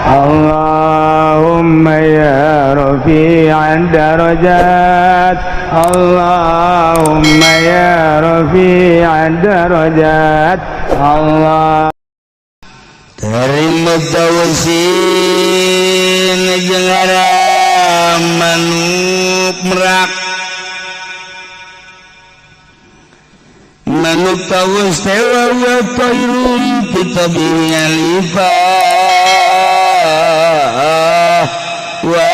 اللهم يا رفيع الدرجات، اللهم يا رفيع الدرجات، الله Terima tawusin jeung manuk merak, manuk tawus teh wa tayrun fi alifah wa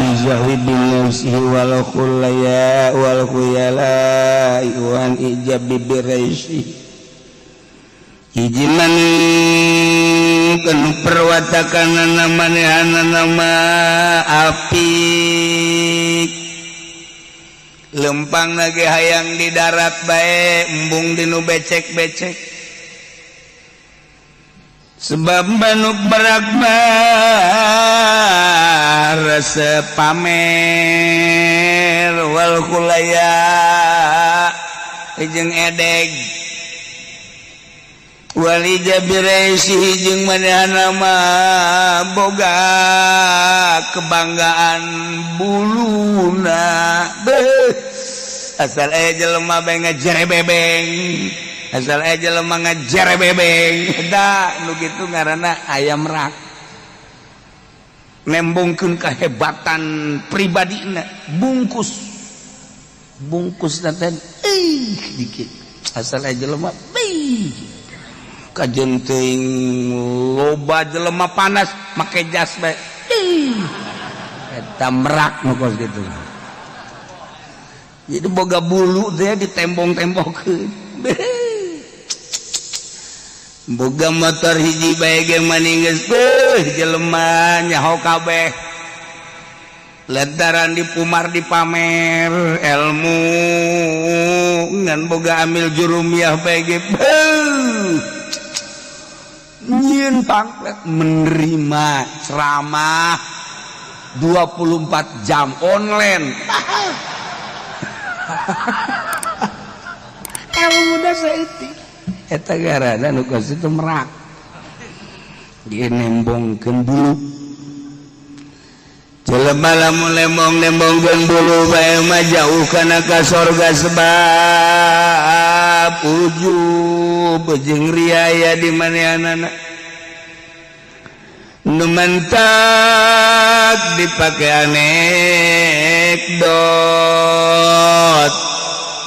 bizawi bin nafsihi wal khulaya wal khuyala wan ijab bi raisi. Hiji manuk anu perwatakanana manehanana mah apik, lempang lagi hayang di darat bae, embung di nu becek-becek, sebab manuk merak mah resep pamer, wal khuyala jeung edeg, wal ijabi raisihi jeung manehna mah boga kebanggaan buluna. Beuh, asal aya jelema bae ngajere bebeng, asal aya jelema ngajere bebeng. Da nu kitu ngaranna ayam rak, nembongkeun kehebatan pribadina, bungkus bungkus teh ih dikit, asal aya jelema beuh kajen teuing loba jelema panas make jas bae. Ih, eta merak nu kos kitu. Jadi boga bulu teh ditembong-tembongkeun, boga motor hiji bae ge maning geus beuh jelema nyaho kabeh, lantaran dipumar dipamer ilmu. Ngan boga amil jurumiyah bae ge beuh nyieun pamflet, menerima ceramah 24 jam online. Ilmu saeutik eta garana nu kos itu merak, dia nembongkeun bulu. Jelema lamun lembong nembongkeun bulu bae mah jauh kana ka sorga, sebab ujub jeung riaya di manehanana. Nu mantak dipake anekdot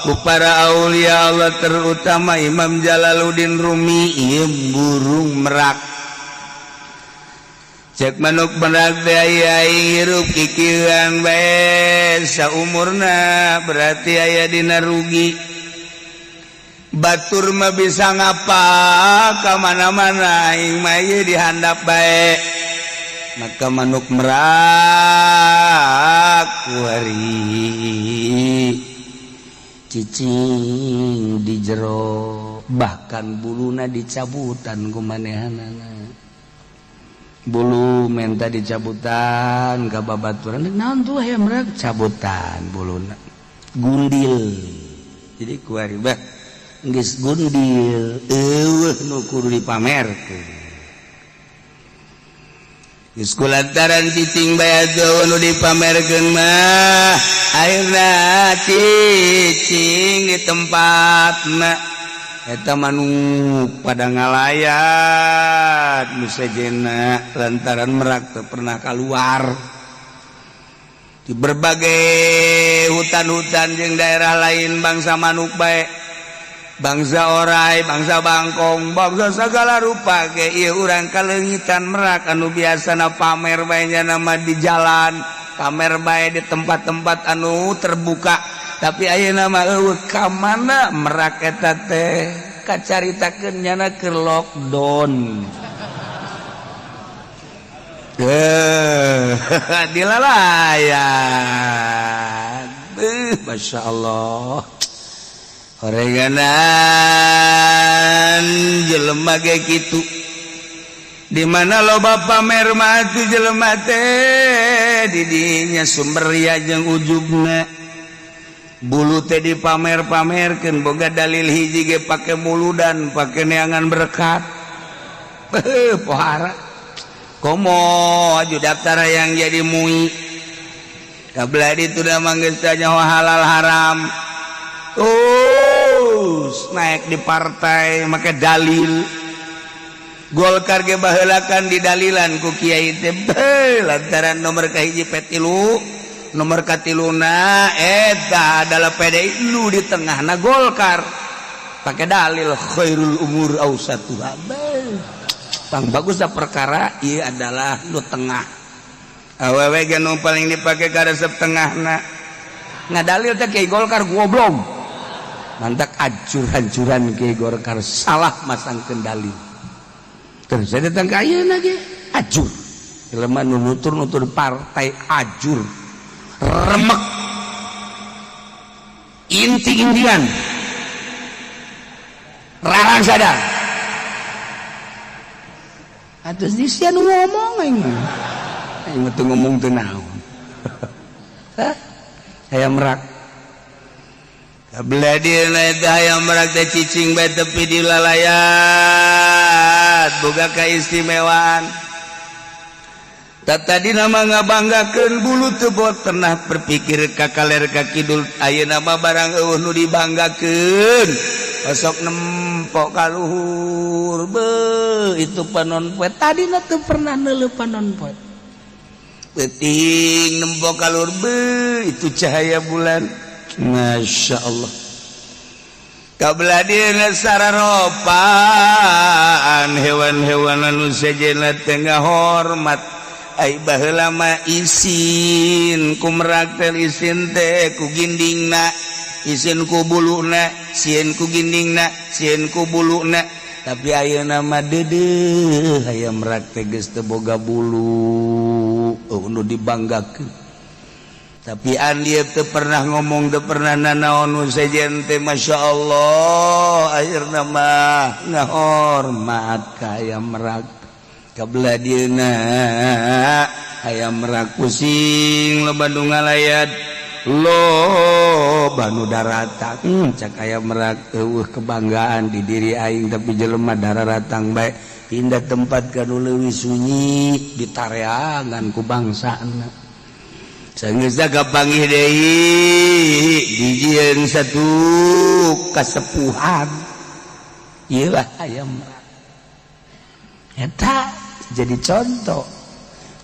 ku para aulia Allah, terutama Imam Jalaluddin Rumi, ieu burung merak. Cek manuk merak teh, aya hirup kikieuan bae saumurna berarti aya dina rugi. Batur mah bisa ngapa ka mana-mana, aing mah ieu dihandap bae. Maka manuk merak kuari cicing di jero, bahkan buluna dicabutan ku manehanana. Bulu menta dicabutan ka babaturan, naon tuh hayam merak cabutan buluna, gundil. Jadi kuari bah geus gundil, eueuh nu kudu dipamerkeun. Geus kulantaran cicing bae atuh nu dipamerkeun mah, akhirna cicing di tempatna. Eta manuk pada ngalayat nu sejena, lantaran merak teu pernah keluar di berbagai hutan-hutan jeung daerah lain. Bangsa manuk bae, bangsa orai, bangsa bangkong, bangsa segala rupa ge ieu urang kaleungitan merak anu biasana pamer bae nama di jalan, pamer bae di tempat-tempat anu terbuka. Tapi ayeuna mah eueuh. Ka mana merak eta teh? Kacaritakeun nyana keur lockdown. Eh, dilalayan. Masya Allah. Oreganan jelema ge kitu. Di mana loba pamer mah atuh jelema teh didinya sumber ria jeung ujubna. Bulu teh dipamer-pamerkeun, boga dalil hiji ge pake muludan, pake neangan berkat. Beuh, pohara. Komo aju daftar yang jadi MUI. Kabelah itu udah manggis tanya halal haram. Terus naik di partai make dalil. Golkar ge baheulakan didalilan ku kiai teh lantaran nomor kahiji P3, nomor katiluna eta adalah PDI, lu di tengahna Golkar. Pakai dalil khairul umur ausatuha. Pang bagus dah perkara ieu adalah nu tengah. Awewe ge nu paling dipake karesep tengahna. Ngadalil teh kiai Golkar goblok. Mantak acur-ancuran kiai Golkar salah masangkeun dalil. Terus saya datang ke ayeuna ge ajur. Jelema nu nutur-nutur partai ajur. Remek. Inti-intian. Rarang sadar. Atus di sia nu ngomong aing mah. Aing mah teu ngomong teu naon. Hah? Hayam merak. Kabelah dieuna eta hayam merak teh cicing bae tepi di lalayat. Boga keistimewaan. Tadi nama ngabanggakeun bulu teu bot pernah berpikir ka kaler ka kidul, ayeuna mah barang eueuh nu dibanggakeun. Osok nempok ka luhur, be itu panon poe tadina teu pernah neuleuh panon poe. Peuting nempok ka luhur, be itu cahaya bulan. Masya Allah. Kabelah dieuna sararopaan hewan-hewan anu sejenna teh ngahormat. Ai baheula mah isin ku merak teh, isin teh ku gindingna, isin ku buluna, sieun ku gindingna, sieun ku buluna. Tapi ayeuna mah deudeuh hayam merak teh geus teu boga bulu, eueuh nu dibanggakeun. Tapi andi teu pernah ngomong, teu pernah nanaon nu sejen teh, Masya Allah, akhirna mah ngahormat ka hayam merak. Kabelah dieuna hayam merak pusing, loba nu ngalayat, loba nu daratang. Cak hayam merak, eueuh kebanggaan di diri aing, tapi jelema dararatang bae. Pindah tempat ka nu leuwih sunyi, ditareangan ku bangsana. Sanggeus kapanggih deui, dijieun satu kasepuhan. Ieu lah hayam merak eta jadi contoh.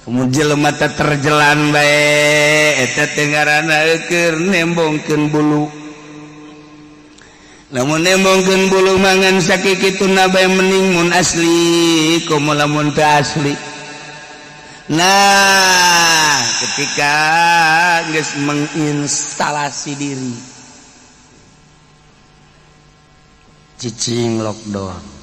Kemudian jelema teh terjelan bae, eta teh ngaranna keur nembongkeun bulu. Lamun nembongkeun bulu mangan sakikituna bae mending mun asli, komo lamun teu asli. Nah, ketika geus menginstalasi diri cicing lockdown.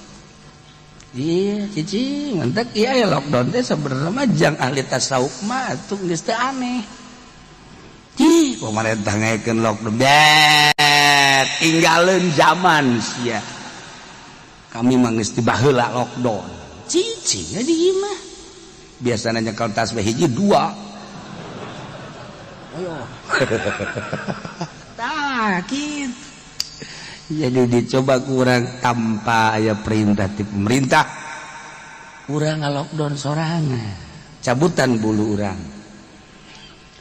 Iya, cicing mantak iya ya lockdown teh sebenarnya mah jang ahli tasawuf mah atuh geus teu aneh. Ih, pemerintah ngayakeun lockdown. Bet, tinggalin zaman sia. Kami mah geus ti baheula lockdown. Cicing di imah. Biasanya nyekel tasbih hiji dua. Ayo. Tah, kitu. Jadi dicoba kurang tanpa aya perintah ti pemerintah. Urang lockdown sorangan. Cabutan bulu urang.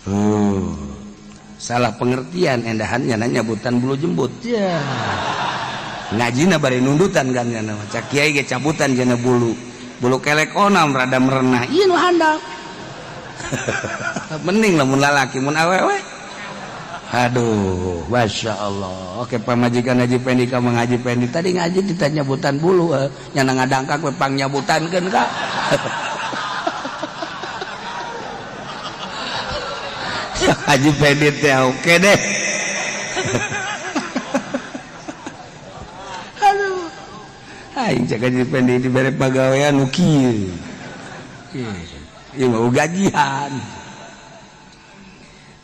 Oh. Salah pengertian endahannya nanya nyabutan bulu jembut. Ya. Ngajina bari nundutan kan nya mah. Cak kiai ge cabutan jana bulu. Bulu kelek onam rada merenah. Ieu nu handap. Mending lamun lalaki, mun awewe. Aduh, Masya Allah. Oke, pamajikan Haji Pendi ka Mang Haji Pendi tadi ngaji ditanya nyabutan bulu, nyana ngadangkak we pang nyabutankeun ka. Haji Pendi teh oke deh. Aduh. Aing cek Haji Pendi dibere pagawean nu kieu. Ieu mau gajian.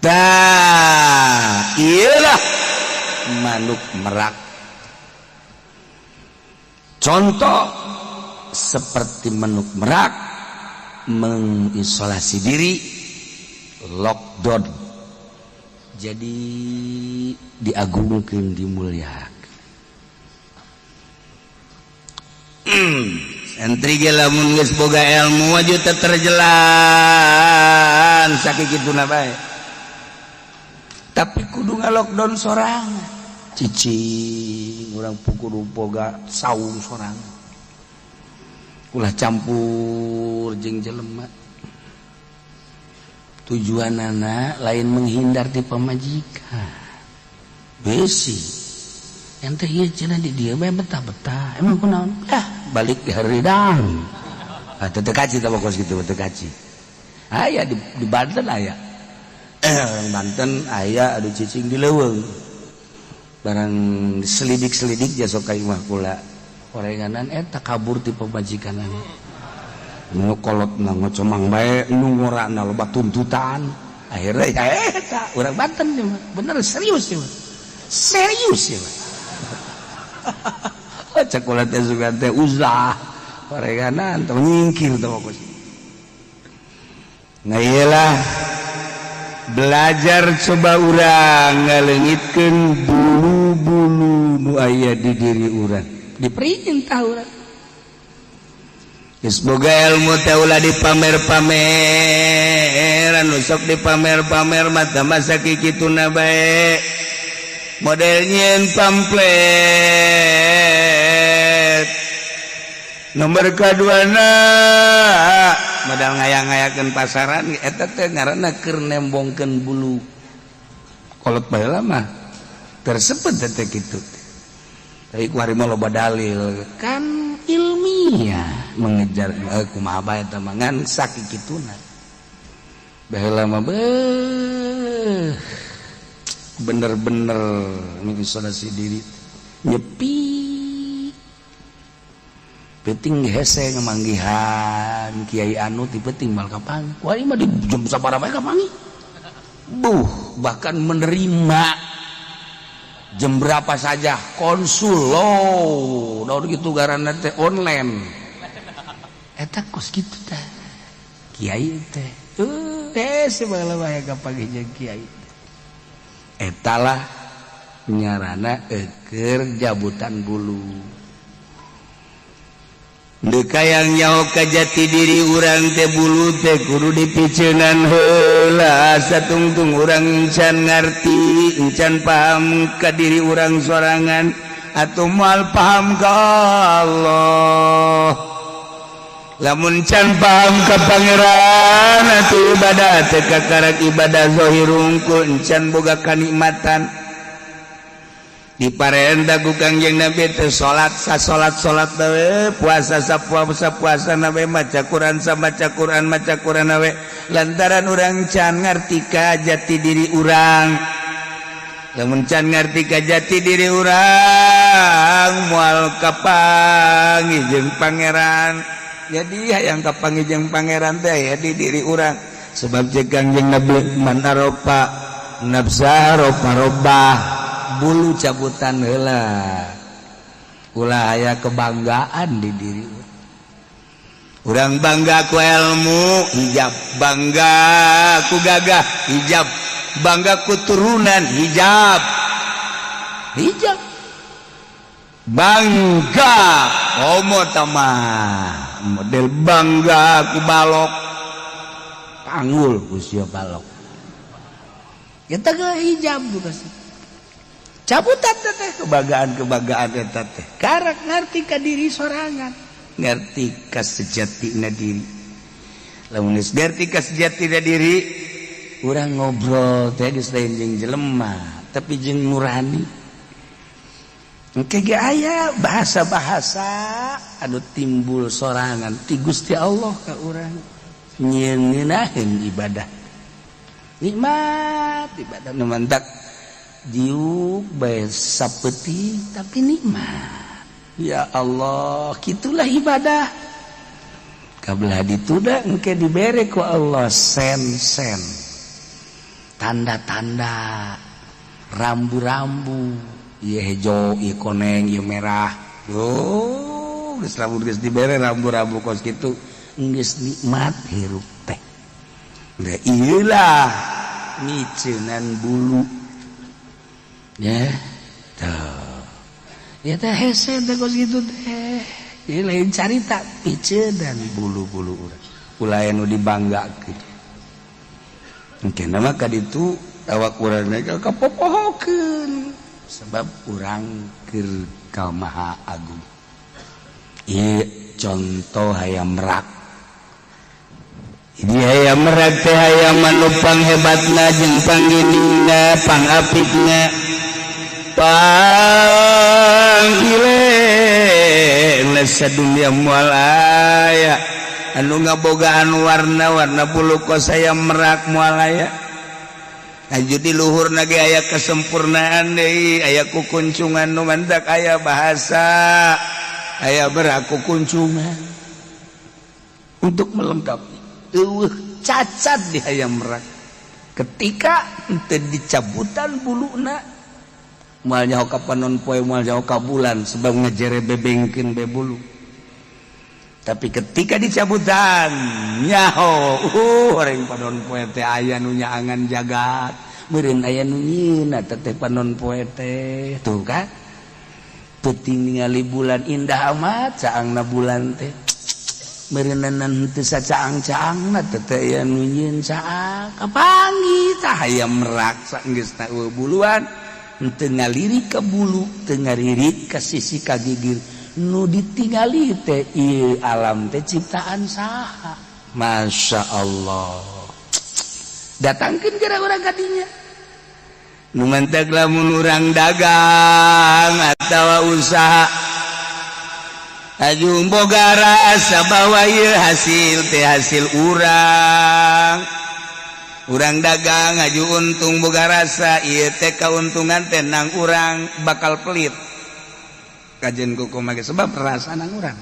Tah, iyalah manuk merak. Contoh seperti manuk merak mengisolasi diri, lockdown. Jadi diagungkeun, dimuliakan. Santri ge lamun geus boga ilmu waju teu terjelan sakituna bae, tapi kudu nga-lockdown sorangan. Cicing urang kudu boga saung sorangan, ulah campur jeung jelema. Tujuan anak lain menghindar di pamajikan besi yang teh ieu cenah di dieu bae betah-betah. Emang kunaon? Ah, balik di haridang. Ah, teu kaci teh kos kitu, teu kaci. Aya di Banten, aya orang Banten, aya anu cicing di leuweung. Barang selidik-selidik jasok ka imah kula orenganan eta kabur ti pamajikanana. Nu kolotna ngocomang bae, nu ngorana loba tuntutan. Akhirnya ya eta urang Banten ieu mah bener, serius ieu mah, serius ieu mah. Cek kula teh sugan teh uzlah orenganan teh nyingkir teh kos. Nah, iyalah, belajar, coba urang ngaleungitkeun bulu-bulu nu aya di diri urang, diperintah urang. Geus boga ilmu teh ulah dipamer-pamer. Anu sok dipamer-pamer mata masa kikituna bae, model nyieun pamflet. Nomor kaduana, modal ngayang-ngayakeun pasaran. Eta teh ngaranna keur nembongkeun bulu. Kolot baheula mah tersebut teh kitu, tapi ku hari mah loba dalil kan ilmiah mengejar. Kumaha bae eta mah, ngan sakikituna. Baheula mah beuh, bener-bener mengisolasi diri, nyepi. Penting hese ngemanggihan kiai anu ti penting mal kapan. Wah, ini mah di jam sabaraha bae kapanggih. Buh, bahkan menerima jam berapa saja konsul lo daun gitu, garana teh online. Eta kos kitu teh kiai teh hese baheula bae kapanggih jeung kiai. Etalah nyarana eker jabutan bulu. Deka yang nyaho ka jati diri urang teh, bulu teh kudu dipiceunan heula. Satungtung urang encan ngarti, encan paham ka diri urang sorangan, atau moal paham ka Allah. Lamun can paham ka Pangeran atuh ibadah teh kakarak ibadah zahir hungkul, encan boga kanikmatan. Diparenta ku Kangjeng Nabi teh salat sa salat salat we, puasa sa puasa puasa na we, maca Quran sa maca Quran maca Quran we, lantaran urang can ngarti ka jati diri urang. Lamun can ngarti ka jati diri urang, moal kapanggih jeung Pangeran. Jadi hayang kapanggih jeung Pangeran teh ya di diri urang, sebab cek Kangjeng Nabi, man arofa nafsa arofa robbah. Bulu cabutan heula, ulah aya kebanggaan di diri urang. Bangga ku ilmu, hijab. Bangga ku gagah, hijab. Bangga ku turunan, hijab, hijab. Bangga homo tamah model bangga ku balok, panggul usia balok kita ke hijab juga sih. Cabutan teh kebanggaan kebanggaan eta teh karak ngerti ka diri sorangan, ngerti ka sejatina diri. Lamun geus ngerti ka sejatina diri, urang ngobrol teh geus lain jeung jelema, tapi jeung nurani. Engke ge aya bahasa-bahasa anu timbul sorangan ti Gusti Allah ka urang, nyieun ngeunaheun ibadah, nikmat ibadah. Nu mantak diuk bae sapeuting tapi nikmat. Ya Allah, gitulah ibadah. Kabelah dituda engke dibere ku Allah sen-sen, tanda-tanda, rambu-rambu, ieu hejo, ieu koneng, ieu merah. Oh, geus lamun geus dibere rambu-rambu kos kitu, geus nikmat hirup teh. Da ieulah miceunan bulu ya tuh. Ya teh hese teh kos kitu teh. Ieu lain carita picedan bulu-bulu urang. Ulah anu dibanggakeun. Engke mah ka ditu awak urang kapopohokeun sebab urang keur ka Maha Agung. Ieu contoh hayam merak. Ini hayam merak teh hayam anu panghebatna jeung pangginingna, pangapikna, panggile sadunia moal aya anu ngabogaan warna-warna bulu kos hayam merak moal aya. Lanjut di luhur ge aya kesempurnaan deui, aya kukuncungan nu mantak aya bahasa aya beraku kuncungan untuk melengkapi. Eueuh cacat di hayam merak ketika henteu dicabutan buluna moal nyaho ka panon poe, moal nyaho ka bulan sebab ngejere bebengkeun be bulu. Tapi ketika dicabutan nyaho, orang panon poe teh aya nu nyaangan jagat, meureun aya nu nyieuna teh panon poe teh. Tuh kan peuting ningali bulan indah amat caangna bulan teh, meureunna teu sacaang-caangna teh aya nu nyieun caang kapanggih. Tah hayam merak saenggeusna eueuh buluan teu ngalirik ka bulu, teu ngalirik ka sisi ka gigir, nu ditingali teh ieu alam teh ciptaan saha. Masya Allah, datangkeun gara urang kadinya. Nu mantak lamun urang dagang atawa usaha aju boga rasa bahwa ieu hasil teh hasil urang, urang dagang aju untung boga rasa ieu teh kauntungan teh nang urang, bakal pelit kajen kuku make sebab rasa nang urang.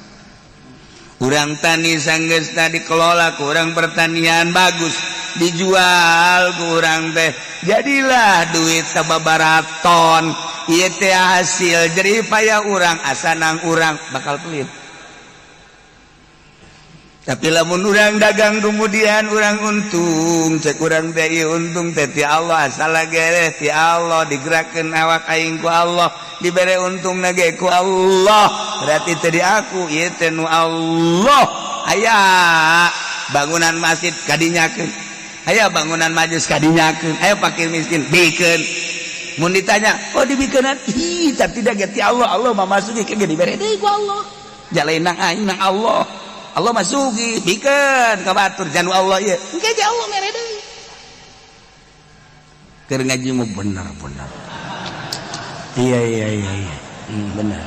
Urang tani sanggeusna dikelola ku urang pertanian bagus, dijual ku urang teh jadilah duit sababaraton, ieu teh hasil jerih payah urang asa nang urang, bakal pelit. Tapi lamun urang dagang kemudian urang untung, cek urang teh ieu untung teh ti Allah, asal gereh ti Allah, digerakkeun awak aing ku Allah, dibere untung ge ku Allah, berarti teh di aku, ieu teh nu Allah. Aya bangunan masjid kadinyakeun, aya bangunan majlis kadinyakeun, aya fakir miskin bikeun. Mun ditanya, oh dibikeunan, ih tapi tidak ti Allah, Allah mah masuki ke dibere deui ku Allah, jalain nang aing nang Allah, Allah masuki bikeun ka batur janu Allah ieu engke ge Allah mere deui. Keur ngaji mah bener-bener iya iya iya iya, bener.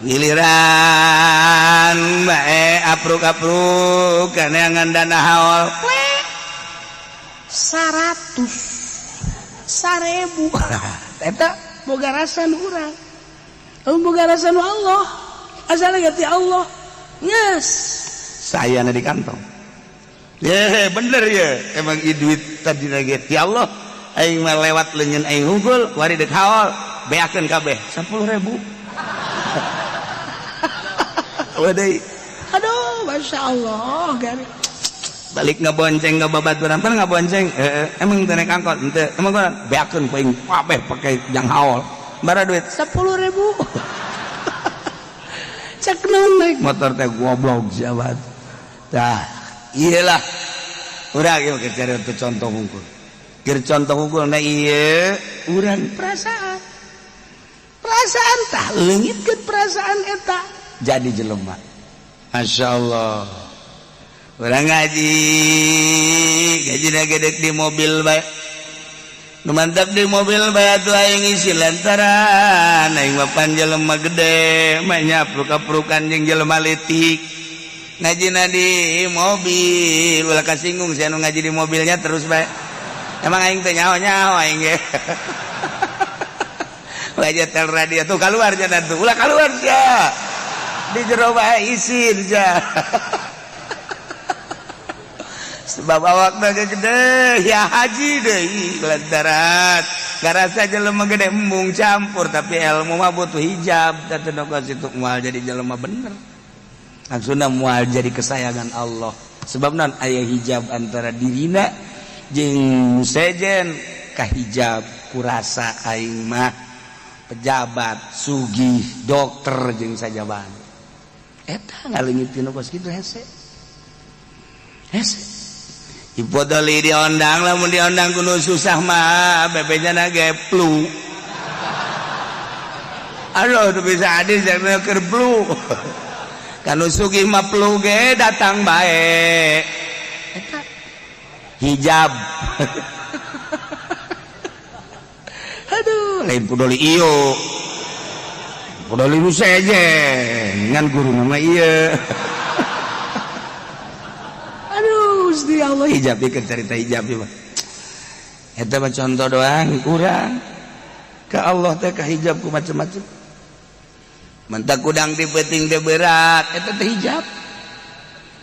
Giliran bae apruk-apruk kaneangan dana haul 100 1000, eta boga rasa nu urang, boga rasa nu Allah, asal ti Allah. Yes, saya di kantong ya bener ya, emang duit tadi lagi ti Allah, aing mah lewat leungeun aing hungkul wari dek haul beakeun kabeh 10.000. Waduh, aduh, masya Allah, gari balik ngebonceng ke babaturan pan ngabonceng, emang teu naik angkot henteu, emang beakeun ku aing kabeh pake jang haul bara duit 10.000. Cek naik motor teh goblok jabat. Tah iyalah urang ieu keur cari contoh hungkul, keur contoh hungkul. Nah ieu urang perasaan, perasaan tah leungitkeun perasaan eta jadi jelema. Masya Allah, urang ngaji gaji gedek di mobil bae. Nu mantap di mobil bae atuh aing isi lantaran aing mah pan jelema gede mah nyapruk-aprukan jeung jelema leutik. Ngajina di mobil ulah kasinggung sia nu ngaji di mobilnya terus bae. Emang aing teh nyaho-nyaho aing ge. Ulah tel radio tuh keluar cenah tuh, ulah keluar sia di jero bae isin sia. Sebab awak gede ya haji deui lantaran garasa jelema gede embung campur, tapi ilmu mah butuh hijab teh situ moal jadi jelema bener, langsungna moal jadi kesayangan Allah sebab non aya hijab antara dirina jeung sejen kahijab kurasa aing mah pejabat sugih dokter jeung sajaban. Eta ngaleungit nu kos kitu hese. Hese. Ipodoli diondang, lamun diondang kudu susah mah bebejana ge flu. Aduh, tuh bisa adil jangan keur flu. Kanu sugih mah flu ge datang bae. Eta hijab. Aduh, lain pudoli iyo. Pudoli nu sejen, ngan guru nama ieu. Aduh, Gusti Allah, hijab ieu cerita hijab ieu mah. Eta mah contoh doang kurang. Ka Allah teh ka hijab ku macem-macem. Mentak kudang di peuting teh berat, eta teh hijab.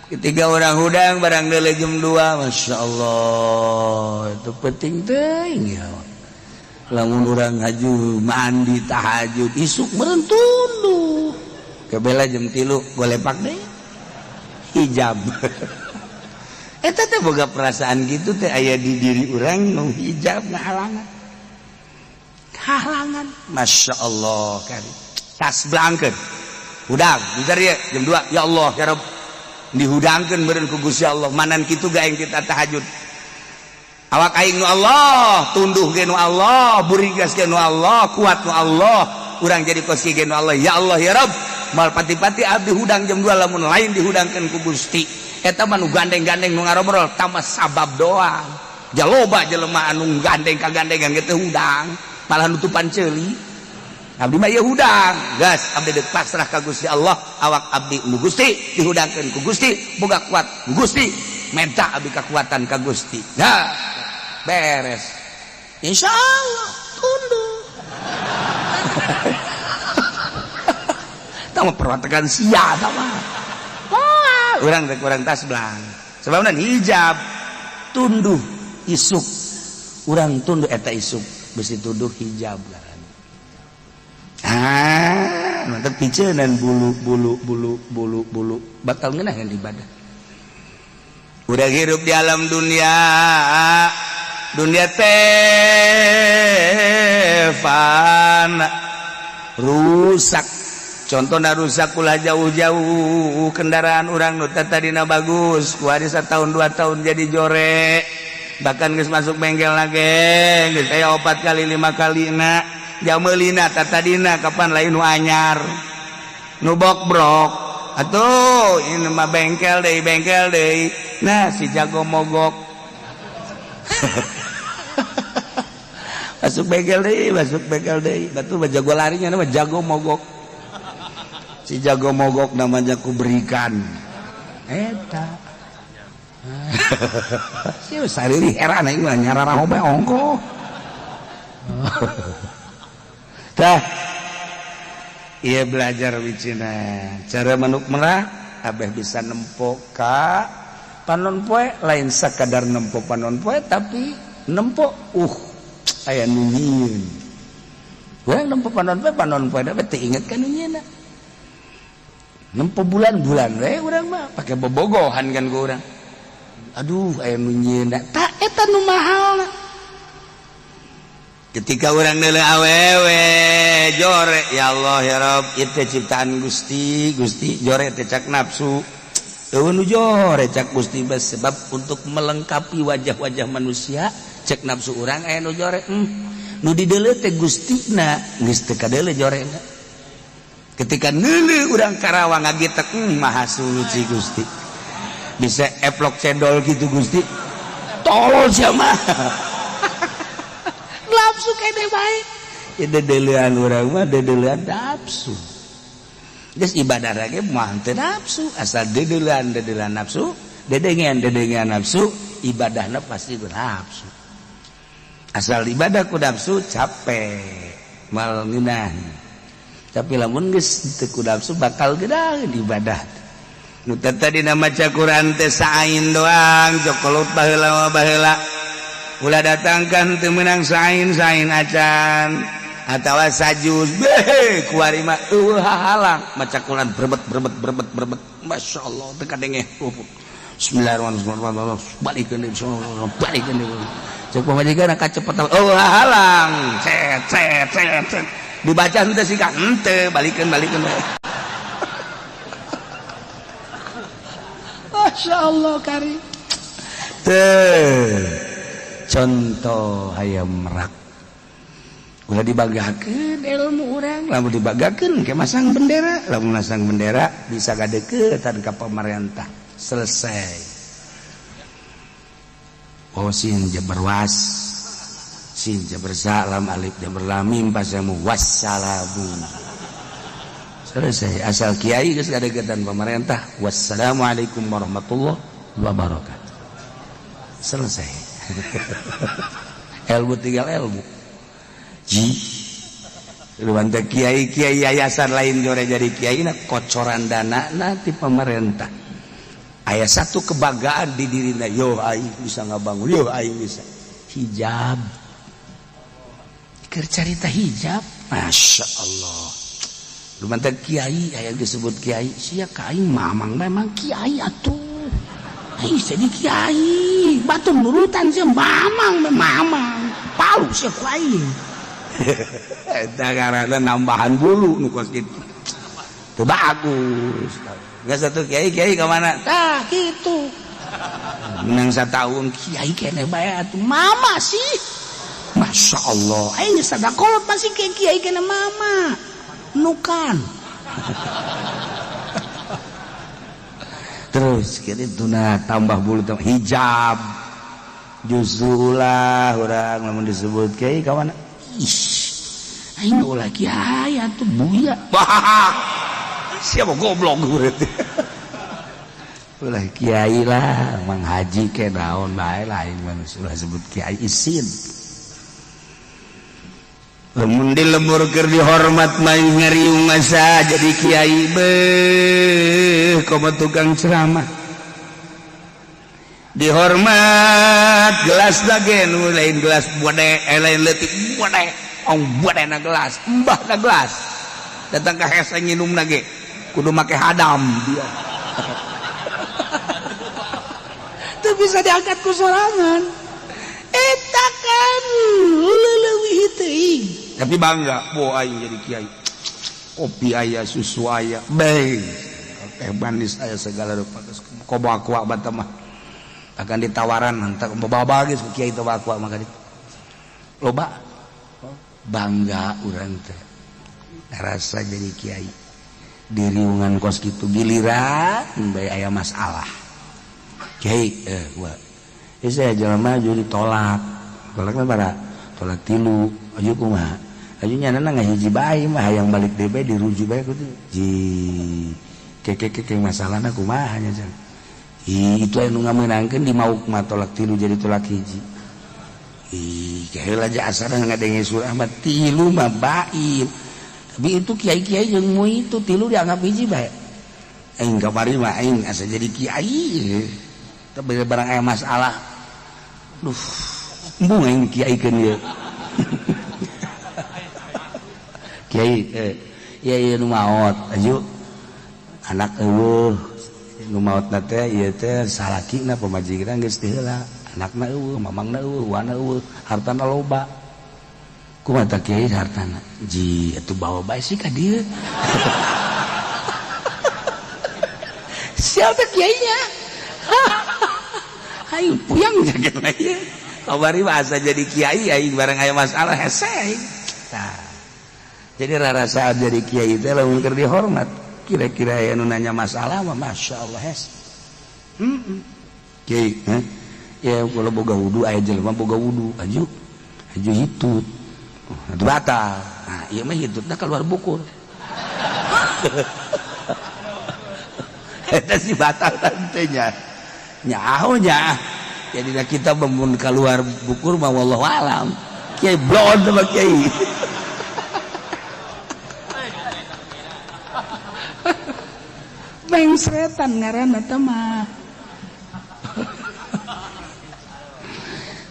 Ketika orang hudang barang deuleu jam 2, Masya Allah, itu penting teuing ya. Lamun urang haju mandi tahajud isuk meureun tunduh. Kebela jam 3 golepak deh. Hijab. Eta teh boga perasaan gitu teh aya di diri urang nu hijab ngahalangan. Halangan. Masya Allah kari. Tas blangkeun. Hudang, bentar ya jam 2. Ya Allah, ya Rabb. Dihudangkeun meureun ku Gusti Allah. Manan kitu ga aing kita tahajud. Awak aing nu Allah, tunduh ge nu Allah, burigas ge nu Allah, kuat nu Allah, urang jadi kos ge nu Allah. Ya Allah ya Rabb, mal pati-pati abdi hudang jam 2 lamun lain dihudangkeun ku Gusti. Eta mah nu gandeng-gandeng nu ngarobrol tambah sabab doang. Jaloba jelema anu gandeng kagandengan ge teh hudang, malah nutupan ceuli. Abdi mah ieu hudang, gas abdi deuk pasrah ka Gusti Allah, awak abdi nu Gusti dihudangkeun ku Gusti, boga kuat ku Gusti, menta abdi kekuatan ka Gusti. Nah, beres. Insya Allah tunduk. Tama perwatekan sia tama. Wah, urang rek urang tas belang. Sebabna hijab tunduh isuk. Urang tunduh eta isuk besi tunduh hijab ngaranna. Ah, mantep piceunan bulu bulu bulu bulu bulu bakal ngeunaheun ibadah. Udah hirup di alam dunia, dunia teh fana, rusak. Contohna rusak ulah jauh-jauh, kendaraan urang nu tadina bagus, ku hari satahun 2 tahun jadi jore, bahkan geus masuk bengkel lagi, geus aya 4 kali 5 kali na, jameulina tadina kapan lain nu anyar, nu bokbrok. Atuh ini mah bengkel deui. Nah si jago mogok. Masuk bengkel deui, batu mah jago larinya nama jago mogok. Si jago mogok namanya ku berikan. Eta. Si sariri heran aing mah nyarara hobe ongko. Tah. Iya belajar wicina cara manuk merak abeh bisa nempo ka panon poe, lain sakadar nempo panon poe tapi nempo aya nu nyieun. Urang nempo panon poe da teu inget ka nu nyieunna. Nempo bulan-bulan we urang mah pake bobogohan kan ku urang. Aduh aya nu nyieunna ta eta nu mahalna. Ketika orang nele awewe jore, ya Allah ya Rabb, itu ciptaan Gusti, Gusti jore teh cak nafsu. Eueuh nu jore cak Gusti sebab untuk melengkapi wajah-wajah manusia cek nafsu urang aya nu jore. Nu dideuleu teh Gustina geus teu kadeuleu jorena. Ketika neuleuh urang Karawang ngagitek, maha suci Gusti. Bisa eplok cendol gitu Gusti. Tolol sia mah. Nafsu kene bae. Ya dedelean urang mah dedelean nafsu. Geus ibadah lagi mah teu nafsu, asal dedelean dedelean nafsu, dedengean dedengean nafsu, ibadahna pasti ku nafsu. Asal ibadah ku nafsu capek, mal ngeunah. Tapi lamun geus teu ku nafsu bakal gedaheun ibadah. Nu tadi maca Quran teh saain doang, jokolot baheula baheula. Ulah datangkan teu meunang sain-sain acan atawa sajuz beh kuari mah eueuh hahalang maca Quran berbet berbet berbet berbet masyaallah teu kadenge. Bismillahirrahmanirrahim balikeun deui balikeun deui cek pamajikan kacepetan eueuh hahalang cet cet cet cet dibaca henteu sih ka henteu balikeun balikeun. Masya Allah karim. Teh contoh hayam merak. Ulah dibanggakeun ilmu urang, lamun dibanggakeun ke masang bendera, lamun masang bendera bisa gadeukeutan ka pemerintah. Selesai. Oh sin jabar was, sin jabar salam alif jabar lam mim pasamu wassalamu. Selesai. Asal kiai geus gadeukeutan pemerintah. Wassalamualaikum warahmatullahi wabarakatuh. Selesai. Ilmu tinggal ilmu. Ji. Lu kiai kiai yayasan lain jore jadi kiai na kocoran dana nanti pemerintah. Aya satu kebanggaan di dirina, yo aing bisa ngabangun, yo aing bisa hijab. Keur carita hijab, Masya Allah. Lu mantap kiai, aya disebut kiai, sia ka aing mamang memang kiai atuh. Aing jadi kiai, batur nurutan sia mamang mamang. Palu sia ku aing. Eta ngaranna nambahan bulu nu kos kitu. Teu bagus. Geus satu kiai kiai ka mana? Tah kitu. Menang satahun kiai keneh bae atuh mama sih. Masya Allah, aing geus sadakolot masih kiai kiai keneh mama. Nukan. Terus kitu tuna tambah bulu tambah hijab. Justru ulah urang lamun disebut kiai ka mana? Ih, aing ulah kiai atuh buya. Siapa goblok berarti. Ulah kiai lah, mang haji ke naon bae lain manusia ulah sebut kiai isin. Lamun di lembur keur dihormat mah ngariung masa jadi kiai beuh komo tukang ceramah. Dihormat gelas lagi nu lain gelas bode lain leutik bode ong bode na gelas embah na gelas datang ke hese nginum lagi kudu make hadam dia. Teu bisa diangkat ku sorangan eta kan leuwih teuing tapi bangga bo aing jadi kiai kopi aya susu aya bae teh manis aya segala rupa komo aqua bata mah akan ditawaran entar bawa geus ku kiai teh aqua maka loba bangga urang teh rasa jadi kiai diriungan kos kitu giliran bae aya masalah kiai gua saya jelema maju ditolak tolakna bara tolak tilu aju kumaha aju nyanana ngahiji bae mah hayang balik deui bae dirujuk bae kudu ji keke masalahna kumaha nya jang ih itu anu ngamenangkeun di mauk mah tolak tilu jadi tolak hiji ih kaheula aja asana ngadenge surah mah tilu mah bain tapi itu kiai-kiai jeung mu itu tilu dianggap hiji bae aing kamari mah aing asa jadi kiai tapi barang aya masalah duh embung aing kiaikeun ieu kiai ieu ieu nu maot aju anak eueuh nu maotna teh ieu teh salakina pamajikan geus teu heula anakna eueuh mamangna eueuh wana eueuh hartana loba kumaha tah kiai hartana ji atuh bawa bae sih ka dieu siapa kiainya ayo puyang jaga lagi kabari bahasa jadi kiai aing barang aya masalah hese aing tah jadi rarasaan jadi kiai teh lamun keur dihormat kira-kira aya nu nanya masalah mah masya Allah hese kiai heh ya kalau boga wudu aya jelema boga wudu aju aju hitut itu batal nah ieu mah hitutna keluar bukur eta sih batal tantenya nyaho nya jadi kita memun keluar bukur mah wallahu alam kiai blon sama kiai mengsretan ngaranna teh mah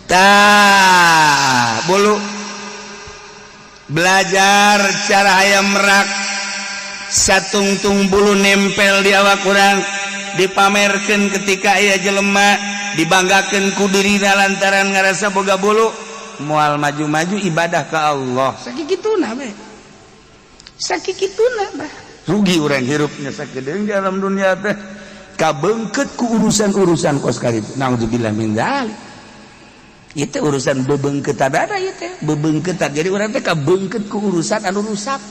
tah bulu belajar cara hayam merak satungtung bulu nempel di awak urang dipamerkeun ketika aya jelema dibanggakeun ku dirina lantaran ngarasa boga bulu moal maju-maju ibadah ka Allah sakituna we sakituna bah rugi urang hirupnya sakedeung di alam dunia teh Kabeungkeut ku urusan-urusan kos kitu. Naudzubillah min dzalik. Itu urusan bebeungkeutan ada ieu teh, bebeungkeutan. Jadi urang teh kabeungkeut ku urusan anu rusak.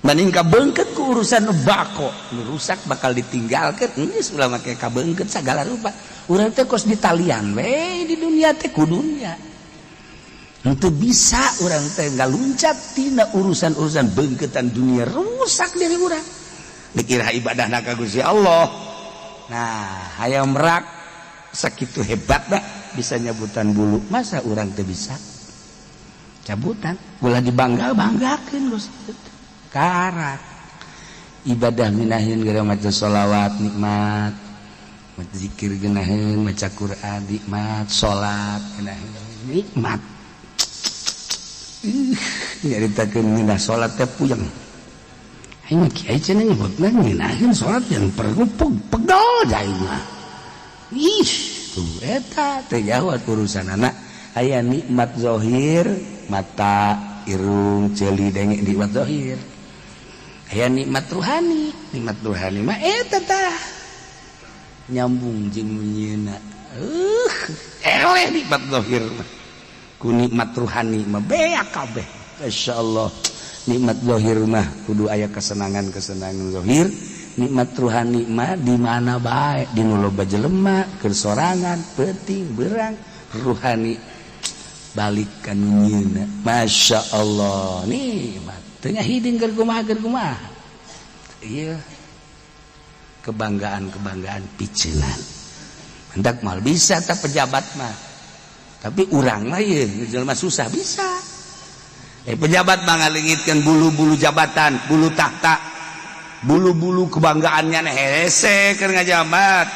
Mending kabeungkeut ku urusan nu bako, nu rusak bakal ditinggalkeun. Geus ulah make kabeungkeut sagala rupa. Urang teh kos ditalian we di dunia teh ku dunia. Henteu bisa urang teh ngaluncat tina urusan-urusan beungkeutan dunia, rusak diri urang. Dikira ibadahna ka Gusti Allah. Nah, hayang merak sakitu hebatna bisa nyabutan bulu. Masa urang teu bisa? Cabutan, ulah dibangga-banggakeun Gusti. Karak ibadah minahin gara maca sholawat nikmat, maca zikir geunaheun, maca Quran nikmat, salat geunaheun nikmat. Nyaritakeun ngeunah salat teh puyeng. Aing mah kiai cenah nyebutna ngeunaheun salat yang perlu pegel aing mah. Ih, tuh eta teh jauh urusanana. Aya nikmat zahir, mata, irung, ceuli, denge nikmat zahir. Aya nikmat ruhani, nikmat ruhani mah eta tah nyambung jeung nyieuna. Eleh nikmat zahir mah. Ku nikmat ruhani mah beak kabeh. Masyaallah. Nikmat zahir mah kudu aya kesenangan-kesenangan zahir, nikmat ruhani mah di mana bae, di nu loba jelema, keur sorangan, peuting, beurang, ruhani balik ka nu nyieuna. Masya Allah, nikmat. Teu hiding keur kumaha keur kumaha. Ieu kebanggaan-kebanggaan piceunan. Hendak mal bisa tak pejabat mah. Tapi urang mah ieu jelema susah bisa. Pejabat mah ngalengitkeun bulu-bulu jabatan, bulu tahta, bulu-bulu kebanggaannya hese keur ngajabat.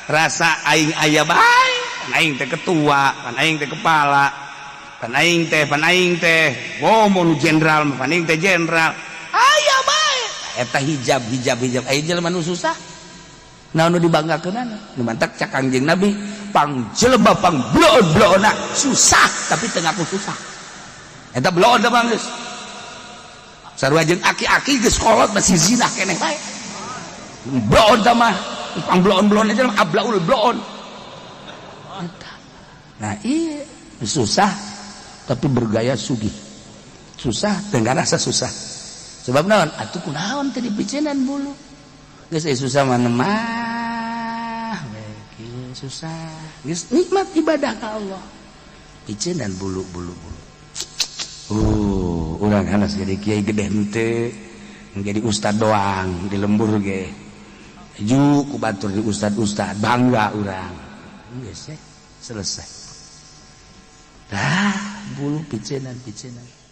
Rasa aing aya bae, pan aing teh ketua, pan aing teh kepala, pan aing teh, pan aing teh, oh mau nu jenderal, pan aing teh jenderal. Aya bae. Eta hijab, hijab, hijab. Aya jelema nu susah. Naon nu dibanggakeunana? Nu mantak cak Kangjeng Nabi, pang jelema pang bloon-bloonna susah tapi teu ngaku susah. Eta bloon da bang geus. Sarua jeung aki-aki geus kolot masih zina keneh bae. Bloon da mah, pang bloon-bloon aja ablaul bloon. Eta. Nah, iya susah tapi bergaya sugih. Susah teu ngarasa susah. Sebab naon? Atuh kunaon teh dipiceunan bulu. Geus susah mah mah we kieu susah. Geus nikmat ibadah ka Allah. Piceunan bulu-bulu bulu. Urang hanas jadi kiai gede henteu, jadi ustad doang di lembur ge. Ju ku batur di ustad-ustad bangga urang. Geus selesai. Dah bulu piceunan piceunan.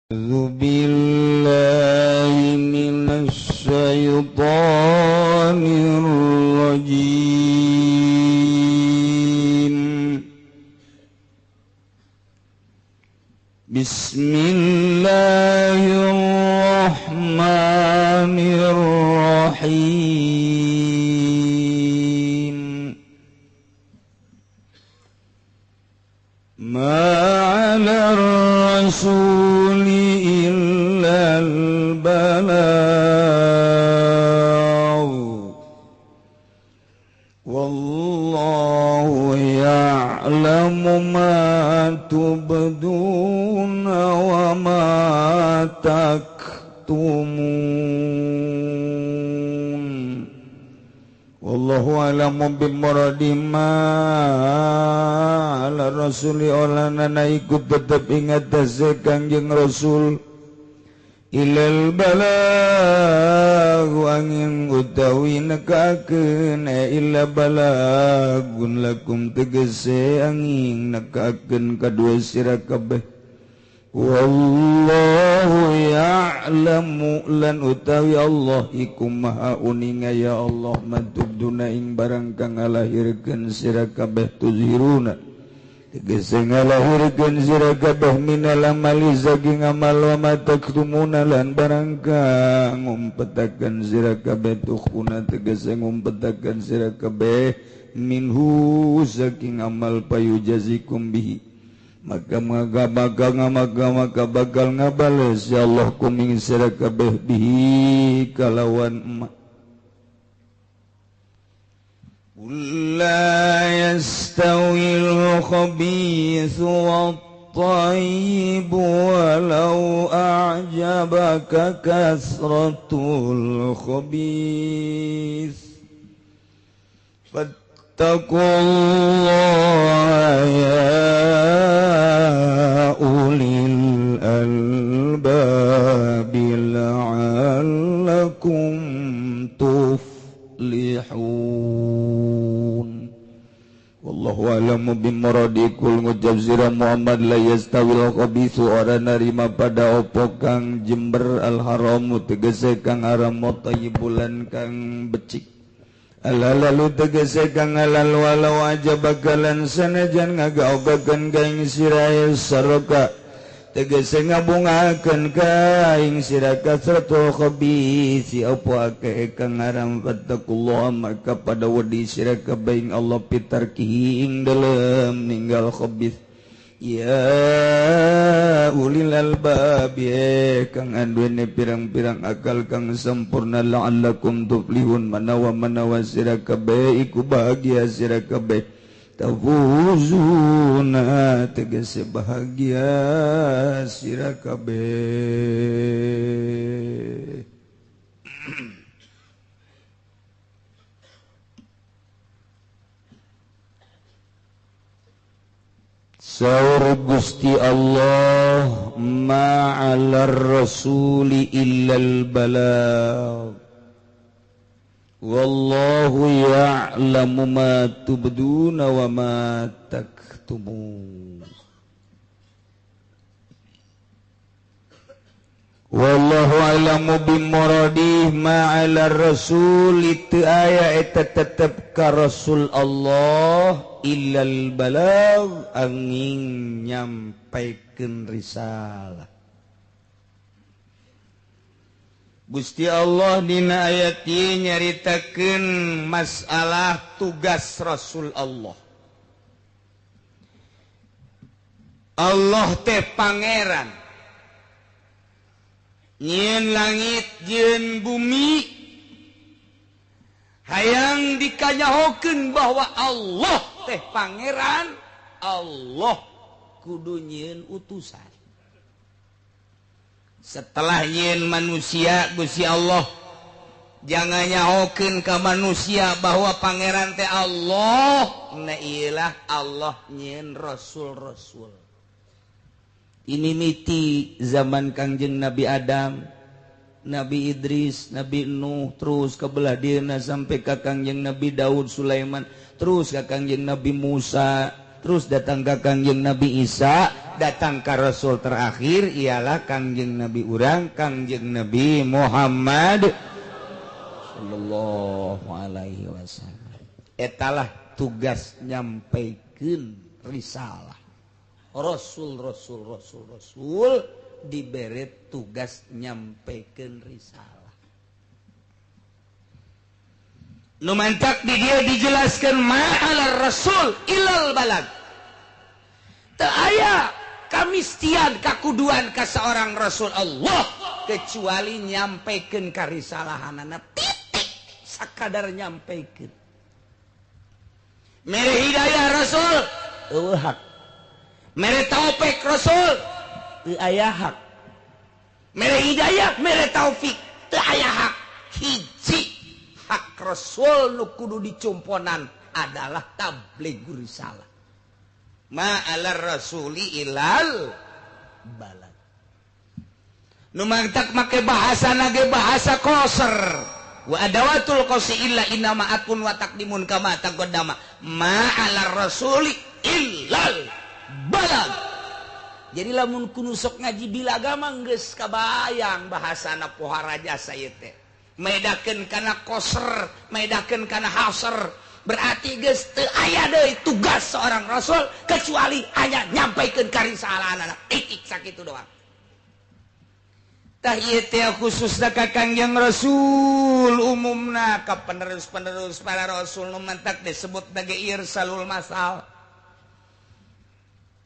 أعوذ بالله من الشيطان الرجيم. بسم الله الرحمن الرحيم. ما على الرسول إلا البلاغ والله يعلم ما تبدون وما تكتمون. والله أعلم بمراد ما على الرسول olana ikut tetep ingat tase Kangjeng Rasul ilal balagh angin utawi nekakeun illa balagun lakum tegese angin nekakeun kadua sira kabeh. Wallahu ya'lamu lan utawi Allah iku maha uninga ya Allah matubduna ing barang kang ngalahirkeun sira kabeh tuzhiruna tegese ngalahirkeun sira kabeh minal amali saking amal wa ma taktumuna lan barang kang ngumpetakeun sira kabeh tukhuna tegese ngumpetakeun sira kabeh minhu saking amal payujazikum bihi maka maka bakal ngabales ya Allah kuming sira kabeh bihi kalawan emak. Qul la yastawil khabithu wat-thayyib walau a'jabaka kasratul khabith fattaqullaha ya ulil albabi la'allakum tuflihun. Wallahu a'lamu bimuradikum. Ngucap sira Muhammad la yastawil khabithu ora narima pada opo kang jember al haramu tegese kang haram thayyibulan kang becik alalalu tegese kang halal walau aja bakalan sanajan ngagaogakeun ka ing sira saraka tegese ngabungakeun ka ing sira kasratul khabisi apa akeh kang haram fattaqullah maka pada wedi sira kabeh ing Allah pitarkihi ing dalem ninggal khabis ya ulil albab kang anduene pirang-pirang akal kang sempurna la'allakum tuflihun manawa-manawa sira kabeh iku bahagia sira kabeh tafuzuna tegese bahagia sira kabeh. Saur Gusti Allah ma'alar rasuli illal balagh wallahu ya'lamu ma tubduna wa ma taktumun. Wallahu a'lamu bimuradih ma'alar rasul itu aya eta tetep ka Rasul Allah illal balagh angin nyampaikeun risalah. Gusti Allah dina ayat ieu nyaritakeun masalah tugas Rasul Allah. Allah teh pangeran nyieun langit jeung bumi, hayang dikanyahokeun bahwa Allah teh pangeran, Allah kudu nyieun utusan. Setelah nyieun manusia Gusti Allah jangan nyahokeun ka manusia bahwa pangeran teh Allah, na iyalah Allah nyieun rasul-rasul. Ini miti zaman Kangjeng Nabi Adam, Nabi Idris, Nabi Nuh, terus ke belah dieuna sampai ka Kangjeng Nabi Daud, Sulaiman, terus ka Kangjeng Nabi Musa, terus datang ka Kangjeng Nabi Isa, datang ka Rasul terakhir ialah Kangjeng Nabi urang, Kangjeng Nabi Muhammad sallallahu alaihi wasallam. Etalah tugas nyampaikeun risalah. Rasul rasul rasul rasul diberi tugas nyampaikeun risalah. Nu mantak di dia dijelaskan ma'alar rasul ilal balag. Teu aya kamistian kakuduan ka seorang rasul Allah kecuali nyampaikeun karisalahanana titik sakadar nyampaikeun. Mere hidayah rasul eueuh hak. Mere taufik rasul teu aya hak. Mere hidayah mere taufik teu aya hak. Hiji hak rasul nu kudu dicumponan adalah tabligh risalah. Ma'alar rasuli ilal balad. Nu mangtak make bahasa nage bahasa koser. Wa adawatul qasi illa innama akun wa taqdimun kama taqaddama. Ma'alar rasuli ilal balad. Jadi lamun kudu sok ngaji bilagama geus kabayang bahasana pohara jasa ieu teh. Medakeun kana koser, medakeun kana haser. Berarti geus teu aya deui tugas seorang rasul kecuali hanya nyampaikeun karisalahanana. Titik sakitu doang. Tah ieu teh khususna ka Kangjeng Rasul, umumna ka penerus-penerus para rasul nu mantak disebut nage irsalul masal.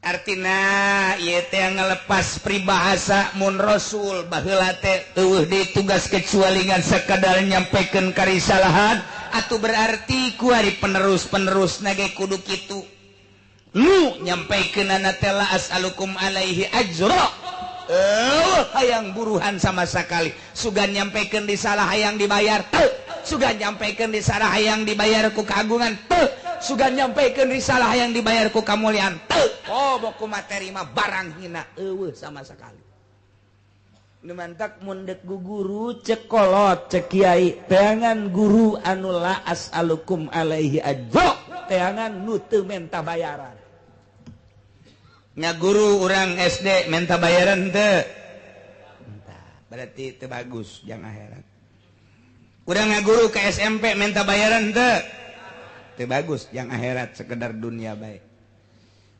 Artina ieu teh ngelepas peribahasa mun rasul baheula teh eueuh deui tugas kecuali ngan sakadar nyampaikeun karisalahan, Atuh berarti kuari penerus-penerus nage kudu kitu. Nu nyampaikeunana teh la as'alukum alaihi ajra. Hayang buruhan sama sekali. Sugan nyampaikeun risalah hayang dibayar teu. Sugan nyampaikeun risalah hayang dibayar ku kagungan teu. Sugan nyampaikeun risalah hayang dibayar ku kamuliaan teu. Oh boku materi mah barang hina eueuh sama sekali. Nu mantak mun deuk guru cek kolot cek kiai teangan guru anu la as'alukum alaihi ajra, teangan nu teu menta bayaran. Nya guru urang SD menta bayaran teu? Berarti teu bagus jang akhirat. Urang ngaguru ke SMP menta bayaran teu? Teu bagus jang akhirat sekedar dunia bae.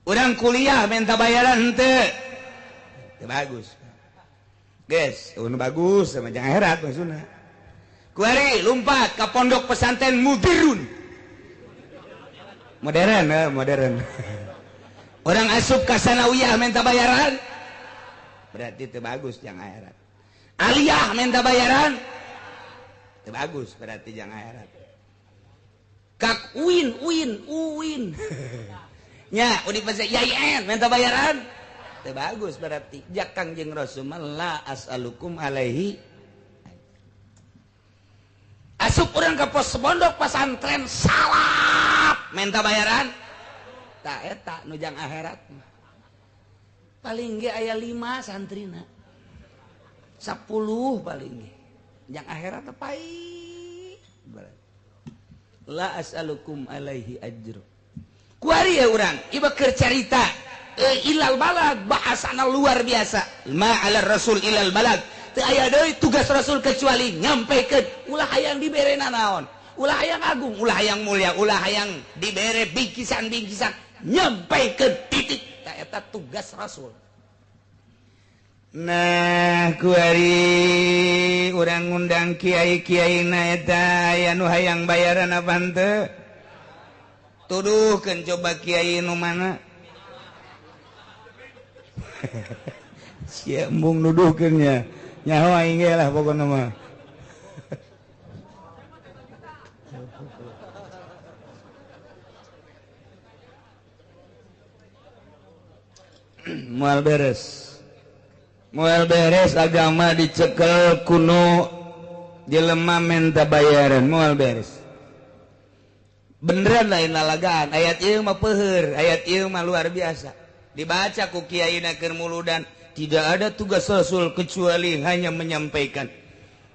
Urang kuliah menta bayaran teu? Teu bagus. Guys, nu bagus sama jang akhirat maksudna. Kuari lumpat ka pondok pesantren mudirun. Modern, modern. Orang asup ka sanawiyah minta bayaran, berarti teu bagus jang akhirat. Aliyah minta bayaran, teu bagus berarti jang akhirat. Kak uin uin uin. Nya universitas YIN minta bayaran, teu bagus berarti. Jak Kangjeng Rasul la as'alukum alaihi. Asup urang ka pos pondok pesantren salap minta bayaran, tak eta nu jang akhirat mah. Paling ge aya 5 santrina. 10 paling ge. Jang akhirat teh pait. La as'alukum alaihi ajra. Kuari ya urang, ieu keur carita ilal balag bahasana luar biasa. Ma 'ala rasul ilal balag. Teu aya deui tugas rasul kecuali nyampikeun ulah hayang dibere nanaon. Ulah hayang agung, ulah hayang mulia, ulah hayang dibere bingkisan-bingkisan, nyampikeun titik. Ta eta tugas rasul. Nah, kuari urang ngundang kiai-kiai na eta aya nu hayang bayaran apa henteu? Tuduhkeun coba kiai nu mana? Sia embung nuduhkeun nya. Nyaho aing ge lah pokona mah. Moal beres. Moal beres agama dicekel kuno jelema menta bayaran moal beres. Beneran lain lalagaan ayat ieu mah peuheur, ayat ieu mah luar biasa. Dibaca ku kiaina keur muludan, tidak ada tugas rasul kecuali hanya menyampaikan.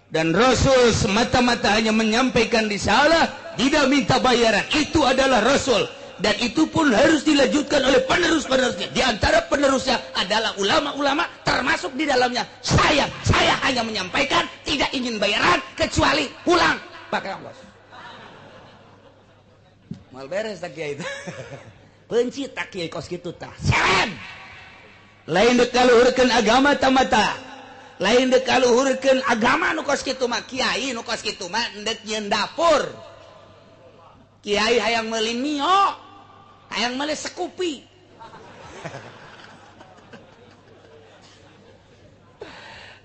Dan rasul semata-mata hanya menyampaikan risalah, tidak minta bayaran. Itu adalah rasul. Dan itu pun harus dilanjutkan oleh penerus-penerusnya. Di antara penerusnya adalah ulama-ulama, termasuk di dalamnya saya. Saya hanya menyampaikan, tidak ingin bayaran kecuali pulang pakai ongkos. Mal beres tak kiai itu. Benci tak kiai kos kitu tah. Seren. Lain dek kaluhurkeun agama tamata. Lain dek kaluhurkeun agama nu kos kitu mah kiai nu kos kitu mah endek nyeun dapur. Kiai hayang meuli mio, hayang meuli sekupi.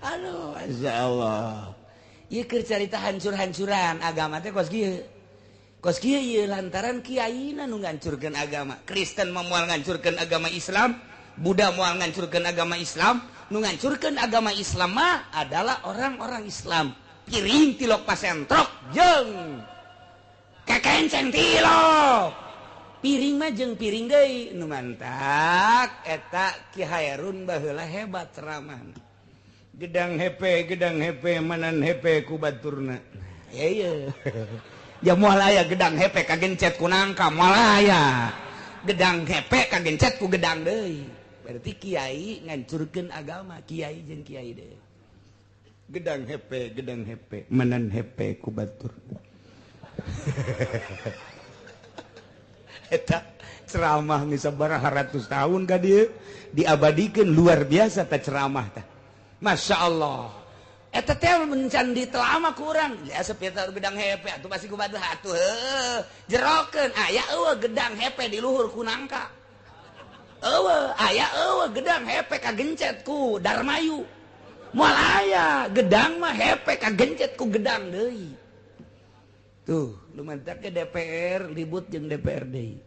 Aduh, masya Allah. Ieu keur carita hancur-hancuran agama teh kos kieu. Kos kieu ieu lantaran kiaina nu ngancurkeun agama. Kristen mah moal ngancurkeun agama Islam, Buddha moal ngancurkeun agama Islam, nu ngancurkeun agama Islam mah adalah orang-orang Islam. Piring tilok pasentrok jeung kekenceng tilok. Piring mah jeung piring deui nu mantak eta Ki Hairun baheula hebat ceramahna. Gedang hepe manan hepe ku baturna. Ya iya. Ya moal aya gedang hepe kagencet ku nangka moal aya. Gedang hepe kagencet ku gedang deui. Berarti kiai ngancurkeun agama, kiai jeung kiai deui. Gedang hepe manan hepe ku baturna. Eta ceramah geus sabaraha ratus tahun ka dieu diabadikeun luar biasa ta ceramah tah. Masya Allah. Eta teh mencan ditelama kurang. Ya sepitar gedang hepe atuh pasti ku batu atuh heuh. Jerokeun aya eueuh gedang hepe di luhur ku nangka. Eueuh aya eueuh gedang hepe kagencet ku Darmayu. Moal aya gedang mah hepe kagencet ku gedang deui. Tuh, Lumantak ke DPR ribut jeung DPR deui.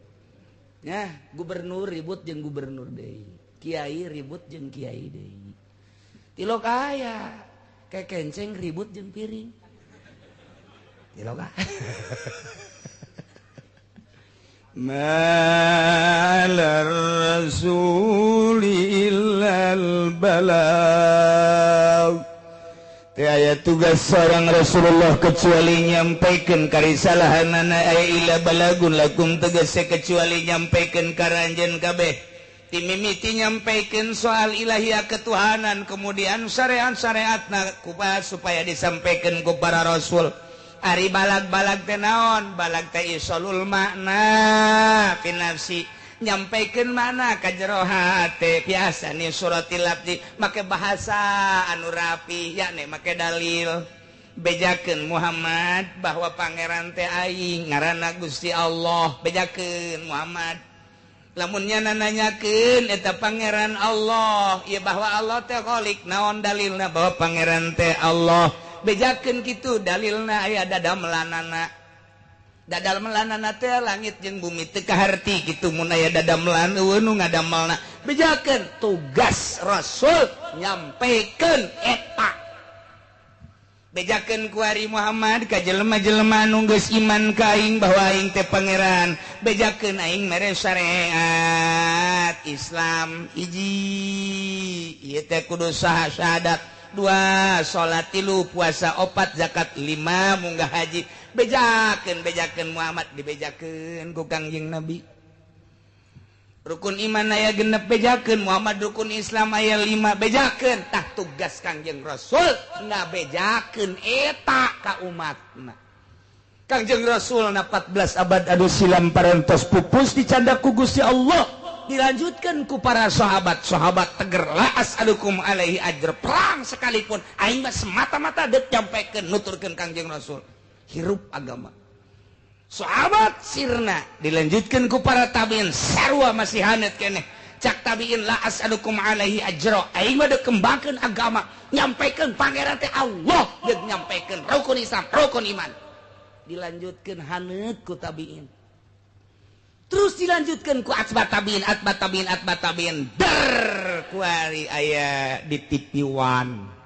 Ya, gubernur ribut jeung gubernur deui. Kiai ribut jeung kiai deui. Tilok aya, kekenceng ribut jeung piring. Tilok aya. Ma'alar rasuli illal balagh. Teu aya tugas seorang Rasulullah kecuali nyampaikan karisalahanana aya ila balagun lakum tegese kecuali nyampaikan ka anjeun kabeh. Timimiti nyampaikan soal ilahiyah ketuhanan, kemudian syariat-syariatna kubah supaya disampaikan ku para rasul. Ari balag-balag teh naon? Balag teh isolul makna fi nafsi, nyampaikan mana ka jero hate. Biasa nih suratil lafzi make bahasa anu rapi, yakni make dalil. Bejakeun Muhammad bahwa pangeran teh aing ngaranna Gusti Allah. Bejakeun Muhammad lamun nya nanyakeun eta pangeran Allah, ieu bahwa Allah teh khalik, naon dalilna bahwa pangeran teh Allah? Bejakeun kitu dalilna aya dadamelanana. Dadal melanana teh langit jeung bumi teu kaharti kitu mun aya dadamelan eueuh nu ngadamelna. Bejakeun tugas rasul nyampaikan eta. Bejakeun ku ari Muhammad ka jelema-jelema nu geus iman ka aing bahwa aing teh pangeran. Bejakeun aing mere syariat Islam hiji, ieu teh kudu syahadat, 2 salat, 3 puasa, 4 zakat, 5 munggah haji. Bejakeun bejakeun Muhammad dibejakeun ku Kangjeng Nabi. Rukun iman aya 6 bejakeun Muhammad, rukun Islam aya 5 bejakeun. Tah tugas Kangjeng Rasul ngabejakeun eta ka umatna. Kangjeng Rasul na 14 abad anu silam parantos pupus dicandak ku Gusti Allah, dilanjutkan ku para sahabat. Sahabat teger laas alukum alaihi ajr, perang sekalipun aing mah semata-mata deuk nyampaikan nuturkeun Kangjeng Rasul hirup agama. Sahabat sirna dilanjutkan ku para tabiin, sarua masih hanet keneh. Cak tabiin la as'alukum alaihi ajra, aing mah deuk kembangkeun agama, nyampaikan pangeran teh Allah, deuk nyampaikan rukun Islam, rukun iman. Dilanjutkeun hanet ku tabiin. Terus dilanjutkan ku atba tabiin, atba tabiin, atba tabiin. Der kuari aya di TV One.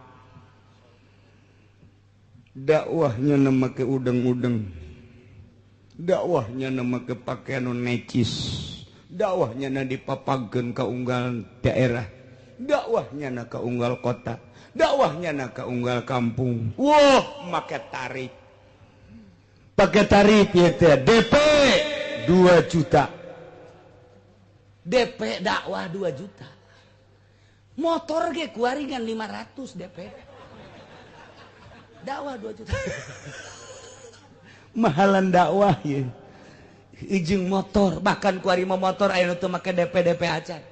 Dakwahnya nama ke udeng-udeng, dakwahnya nama ke pakaian necis, dakwahnya na dipapageun ka unggal daerah, dakwahnya na ka unggal kota, dakwahnya na ka unggal kampung. Wah, make tarif, pakai tarif ya teh DP 2 juta, DP dakwah 2 juta, motor ge kuaringan 500 DP. Dakwah 2 juta. Mahalan dakwah ya. Ijing motor, bahkan kuari mah motor aya nu teu make DP DP acan.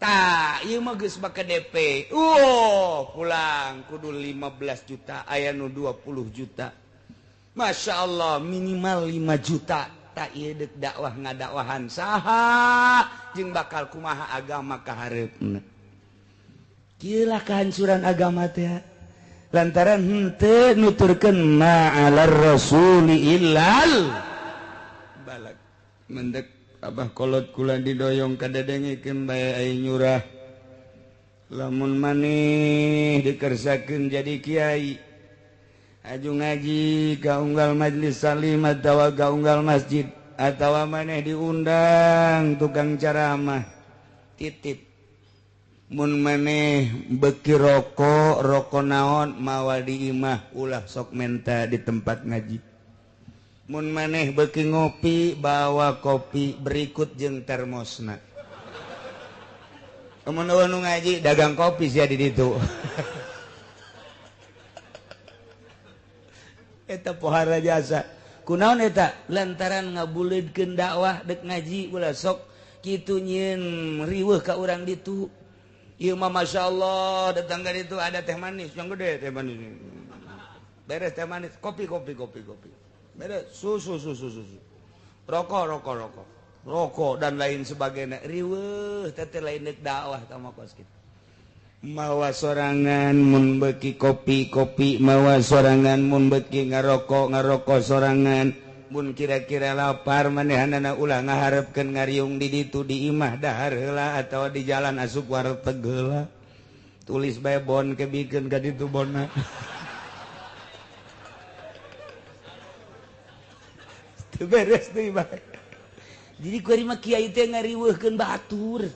Tah, ieu mah geus make DP. Pulang kudu 15 juta, aya nu 20 juta. Masya Allah, minimal 5 juta. Tak ieu deuk dakwah ngadakwahan saha jeung bakal kumaha agama ka hareupna. Kieu lah kehancuran agama teh. Lantaran henteu nuturkeun ma'alar rasuli illal balag. Mendek abah kolot kula didoyong kadadengikeun bae ai nyurah. Lamun maneh dikersakeun jadi kiai, aju ngaji ka unggal majlis salim atawa ka unggal masjid atawa maneh diundang tukang ceramah, titip mun maneh beki rokok, rokok naon mawa di imah, ulah sok menta di tempat ngaji. Mun maneh beki ngopi, bawa kopi berikut jeung termosna. Mun nu ngaji dagang kopi sia di ditu. Eta pohara jasa. Kunaon eta? Lantaran ngabuleudkeun dakwah deuk ngaji ulah sok kitu nyieun riweuh ka urang ditu. Ieu mah Masya Allah datang ka ditu ada teh manis yang gede, teh manis. Beres teh manis, kopi kopi kopi kopi. Beres susu susu susu. Rokok rokok rokok. Rokok dan lain sebagainya. Riweuh teh lain deuk dakwah tah mah kos kitu. Mawa sorangan mun beuki kopi-kopi, mawa sorangan mun beuki ngarokok-ngarokok sorangan. Mun kira-kira lapar manehanana ulah ngaharepkeun ngariung di ditu di imah dahar heula atawa di jalan asup warteg heula. Tulis bae bon kebikeun ka ditu bonna. Teu beres deui bae. Jadi kuari mah kiai teh ngariweuhkeun batur.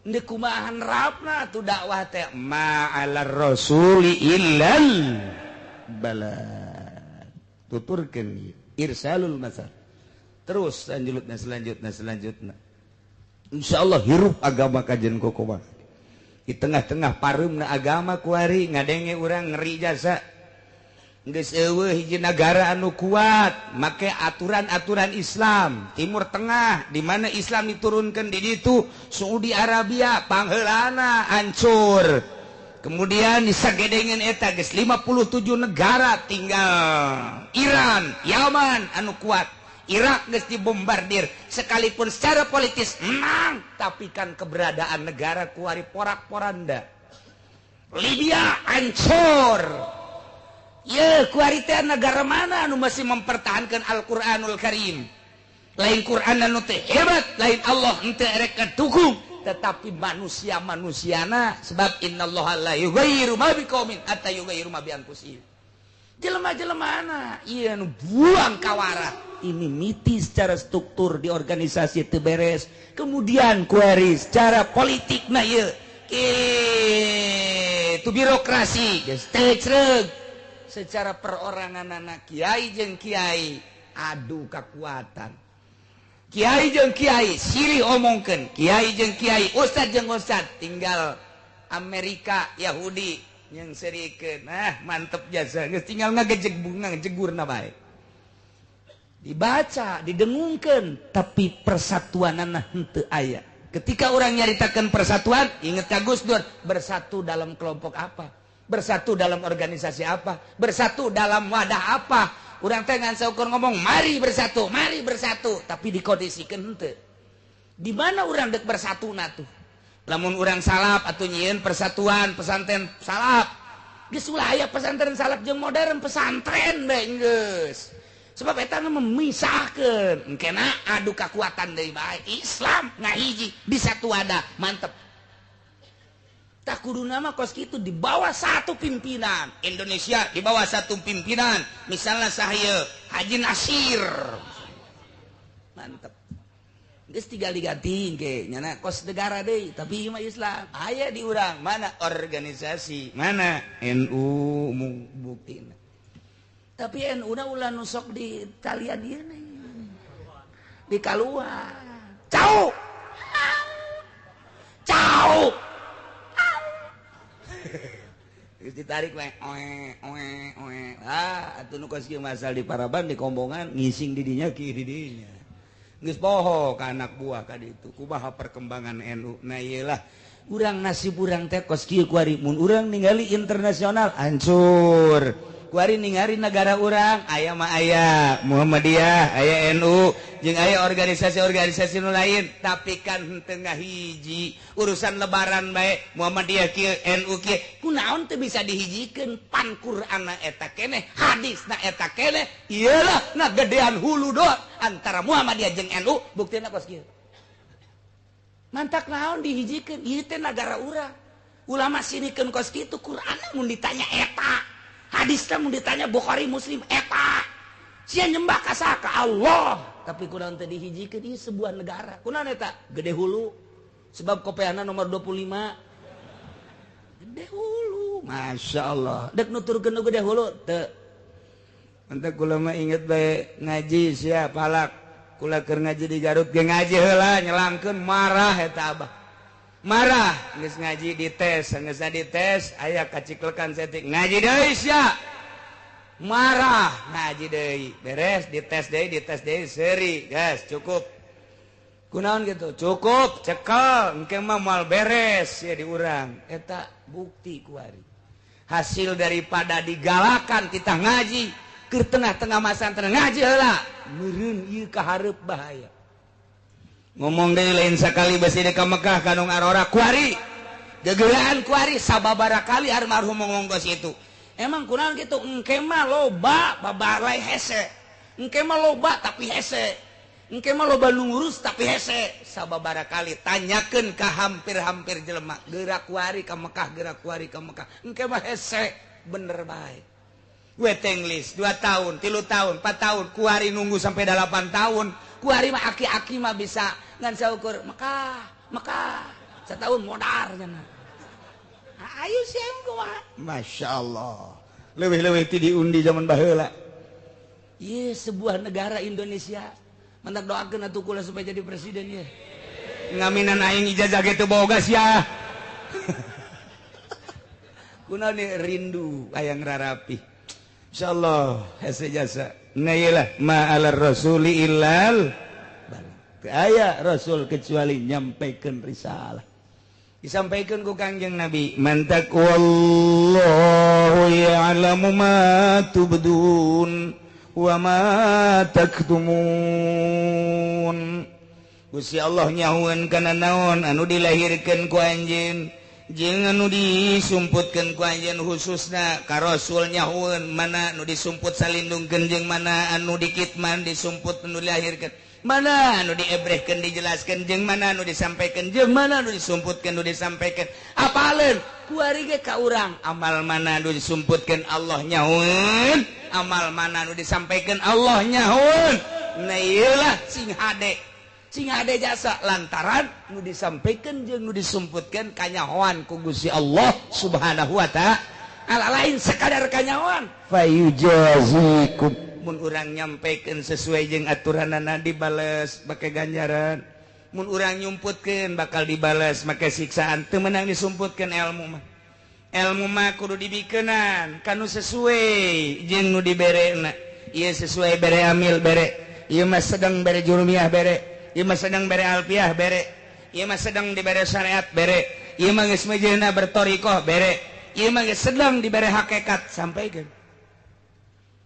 Ndek kumahan rapna atuh dakwah teh ma'alar rasuli illal bala. Tuturkeun irsalul masal. Terus selanjutna selanjutna selanjutna. Insyaallah hirup agama kajen kokoba. Di tengah-tengah pareumna agama kuari ngadenge urang ngeri jasa. Geus eueuh hiji nagara anu kuat make aturan-aturan Islam Timur Tengah di mana Islam diturunkan di ditu Saudi Arabia pangheulana hancur. Kemudian disagedengeun eta geus 57 negara tinggal Iran, Yaman anu kuat. Irak geus dibombardir sekalipun secara politis menang tapi kan keberadaan negara kuari porak-poranda. Libya hancur. Ye, kuari teh negara mana anu masih mempertahankan Al-Qur'anul Karim? Lain Qur'an anu teh hebat, lain Allah henteu erek kadukung, tetapi manusia-manusiana sebab innallaha la yughayyiru ma biqaumin hatta yughayyiru ma bi anfusihim. Jelema-jelemana ieu anu buang kawara. Ini miti secara struktur di organisasi teu beres, kemudian kuari secara politikna ieu kitu birokrasi geus teu creug. Secara perorangan anak kiai jeung kiai adu kekuatan, kiai jeung kiai silih omongkeun, kiai jeung kiai, ustad jeung ustad, tinggal Amerika Yahudi yang serikeun. Nah mantep jasa geus tinggal ngagejeg bunga ngejegurna bae. Dibaca, didengungkeun, tapi persatuanana henteu aya. Ketika orang nyaritakeun persatuan, inget ka Gus Dur, bersatu dalam kelompok apa? Bersatu dalam organisasi apa? Bersatu dalam wadah apa? Urang teh ngan saukur ngomong mari bersatu, tapi dikondisikeun henteu. Di mana urang dek bersatuna tuh? Lamun urang salaf atuh nyieun persatuan pesantren salaf. Geus ulah aya pesantren salaf jeung modern pesantren bae geus. Sebab eta memisahkeun. Engkena adu kakuatan deui bae. Islam ngahiji di satu wadah, mantep. Tak kudu nama kos kitu di bawah satu pimpinan. Indonesia di bawah satu pimpinan. Misalnya saya Haji Nasir. Mantep. Geus tinggal diganti ke nyana kos negara deui, tapi ieu mah Islam. Aya di urang mana organisasi, mana NU buktina. Tapi NU na ulah nu sok di talian ieu di kaluar. Cau. Cau. Ditarik we oe oe oe. Ah atuh nu kos kieu masal di paraban di kombongan ngising di dinya ki di dinya. Geus poho ka anak buah ka ditu. Kumaha perkembangan NU. Nah ieu lah urang nasib urang teh kos kieu kuari mun urang ningali internasional hancur. Kuari ningali negara urang aya mah aya Muhammadiyah, aya NU, jeung aya organisasi-organisasi nu lain, tapi kan henteu ngahiji. Urusan lebaran bae Muhammadiyah kieu, NU kieu, kunaon teu bisa dihijikeun? Pan Qur'anna eta keneh, hadisna eta keneh, iyalah ngagedean hulu doang antara Muhammadiyah jeung NU, buktina kos kieu. Mantak naon dihijikeun? Ieu teh nagara urang. Ulama sinikeun kos kitu, Qur'anna mun ditanya eta. Hadisnya mun ditanya Bukhari Muslim eta. Sia nyembah ka saha? Ka Allah. Tapi kunaon teh dihijikeun? Ieu sebuah negara. Kunaon eta? Gede hulu. Sebab kopeana nomor 25. Gede hulu. Masya Allah. Dek nuturkeun nu gede hulu teu. Mantap kula mah inget bae ngaji sia palak. Kula keur ngaji di Garut ge ngaji heula nyelangkeun marah eta abah. Marah geus ngaji dites, geus dites aya kaciklekan setik ngaji deui sia. Marah ngaji deui, beres dites deui seuri, geus cukup. Kunaon gitu? Cukup, cekel, engke mah moal beres sia di urang. Eta bukti kuari. Hasil daripada digalakan kita ngaji keur tengah-tengah masantren ngaji heula, meureun ieu ka hareup bahaya. Ngomong deui lain sakali besi ka Mekah kanung arora kuari. Gegelaan kuari sababara kali almarhum ngomong kos itu. Emang kunaon kitu engke mah loba babalai hese. Engke mah loba tapi hese. Engke mah loba nu ngurus tapi hese. Sababara kali tanyakeun ka hampir-hampir jelema geura kuari ka Mekah, geura kuari ka Mekah. Engke mah hese bener bae. Waiting list 2 tahun, 3 tahun, 4 tahun, kuari nunggu sampai 8 tahun. Kuari mah aki-aki mah bisa ngan saukur Mekah, Mekah setahun modar cenah. Ayo siang kumaha. Masya Allah. Leuwih-leuwih ti diundi zaman baheula. Ieu sebuah negara Indonesia. Mantap doakeun atuh kula supaya jadi presiden ye. Ngaminan aing ijazah ge teu boga sia. Kunaon rindu hayang rarapi. Insyaallah hese jasa. Nah ieu lah ma alar rasuli illal balagh. Teu aya rasul kecuali nyampaikan risalah. Disampaikan ku Kangjeng Nabi, man taqwallahu ya'lamu ma tubdun wa ma taktumun. Gusti Allah nyahueun kana naon anu dilahirkeun ku anjeun jeung anu disumputkeun ku anjeun, khususna ka Rasul nyahueun mana anu disumput salindungkeun jeung mana anu dikitman disumput anu dilahirkeun, mana anu diebrehkeun dijelaskeun jeung mana anu disampaikan jeung mana anu disumputkeun nu disampaikan. Apaleun kuari ge ka urang amal mana anu disumputkeun Allah nyahueun, amal mana anu disampaikan Allah nyahueun. Nah ieu lah sing hade, sing hade jasa lantaran nu disampaikan jeung nu disumputkeun kanyahoan ku Gusti Allah Subhanahu wa ta'ala, lain sekadar kanyahoan. Fayujazikum, mun urang nyampaikan sesuai jeung aturanana dibales make ganjaran, mun urang nyumputkeun bakal dibales make siksaan. Teu meunang disumputkeun ilmu mah, ilmu mah kudu dibikeunan kanu sesuai jeung nu diberena. Ieu sesuai bere amil bere, ieu mah sedang bere jurumiyah bere, ieu mah sedang bere alfiah bere, ieu mah sedang dibere syariat bere, ieu mah geus mejeuna bertorikoh bere, ieu mah geus sedang dibere hakikat. Sampaikan,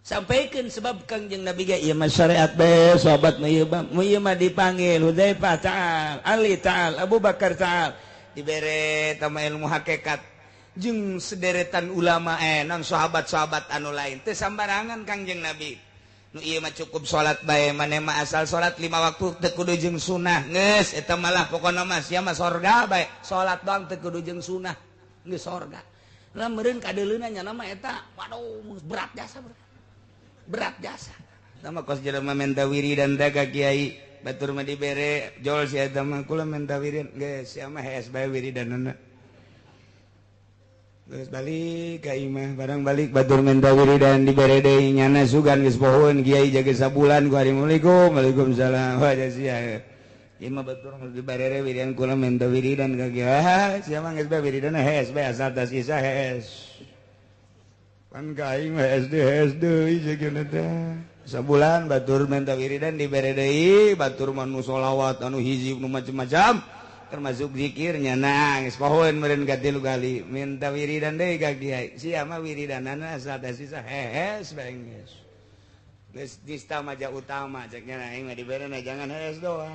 sampaikan sebab Kangjeng Nabi ge ieu mah syariat bae, sahabat mah ieu mah dipanggil Hudzaifah ta'al, Ali ta'al, Abu Bakar ta'al, dibere tama ilmu hakikat jeung sederetan ulama non sahabat-sahabat anu lain teu sambarangan Kangjeng Nabi. Nu ieu mah cukup salat bae, maneh mah asal salat 5 waktu teu kudu jeung sunah geus eta malah pokona mah sia mah sorga bae, salat doang teu kudu jeung sunah geus sorga. Lah meureun kadeuleuna nya mah eta waduh berat jasa, berat jasa. Sama kos jelema menta wiridan teh ka kiai, batur mah dibere jol sia eta mah kula menta wiridan geus sia mah hees bae wiridanna. Geus balik ka imah, barang balik batur menta wiridan dibere deui nyana sugan geus pohoeun kiai jaga sabulan ku assalamualaikum waalaikumsalam wa sia. Ieu mah batur dibere wiridan kula menta wiridan ka kiai sia mah geus bae wiridanna hees bae asal tas isa hees. Pan ka aing mah SD deui jeung teh. Sabulan batur menta wiridan dibere deui, batur mah nu sholawat anu hizib nu macam-macam termasuk zikirnya nangis pohoeun meureun ka tilu kali minta wiridan deui ka kiai. Sia mah wiridanana asal teh sisa hees bae geus. Geus dista maja utama cek nya aing mah diberena jangan hees doang.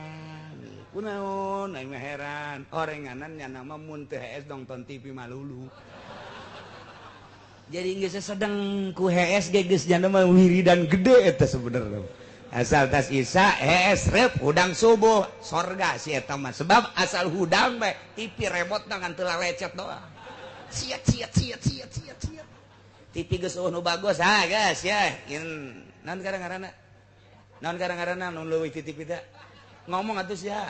Kunaon aing mah heran, orenganan nya mah mun teu hees nonton TV malulu. Jadi geus sedang ku hees ge geus jana mah wiridan gede eta sebenarnya. Asal tas isa hees rep hudang subuh sorga si eta mah, sebab asal hudang bae TV remote ngan teu lecet doang. Siat siat siat siat siat siat. TV geus eueuh nu bagus ha geus ya. Naon karang-ngaranna? Naon karang-ngaranna nu leuwih ti TV teh? Ngomong atuh sia.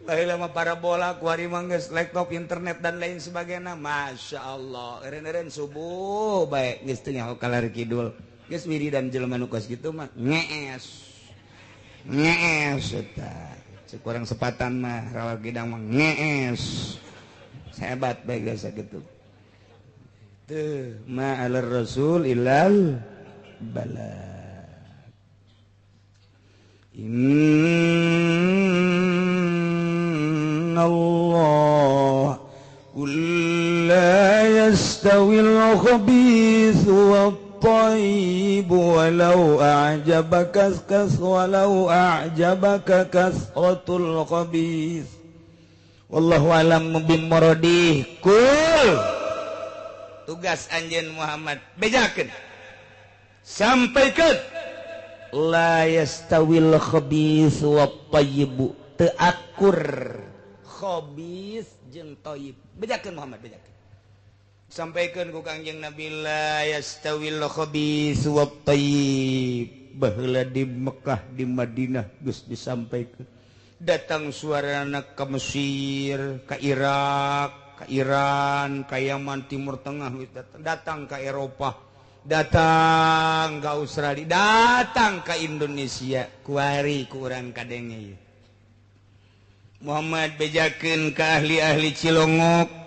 Baheula mah parabola kuari mah geus laptop, internet dan lain sebagainya. Masya Allah, eureun-eureun subuh bae geus teu nyaho kalar kidul. Geus wiridan jelema nu kos kitu mah ngees. Ngees eta. Cek urang sepatan mah rawa gidang mah ngees. Hebat bae geus sakitu. Teu ma alar rasul illal balagh. Allah qul la yastawil khabithu wat-thayyib wa Walau a'jabaka walau a'jabaka kasratul khabis. Wallahu alam bimuradi. Kul tugas anjeun Muhammad bejakeun, sampaikan la yastawil khabis wat thayyib, teu akur khabis jeung thayyib. Bejakeun Muhammad, bejakeun, sampaikan ku Kangjeng Nabi la yastawil khabis wat thayyib. Baheula di Mekah, di Madinah geus disampaikan, datang suarana ke Mesir, ke Irak, ke Iran, ke Yaman, Timur Tengah, datang ke Eropa, datang ke Australia, datang ke Indonesia. Kuari ku urang kadenge. Muhammad bejakeun ke ahli-ahli Cilongok,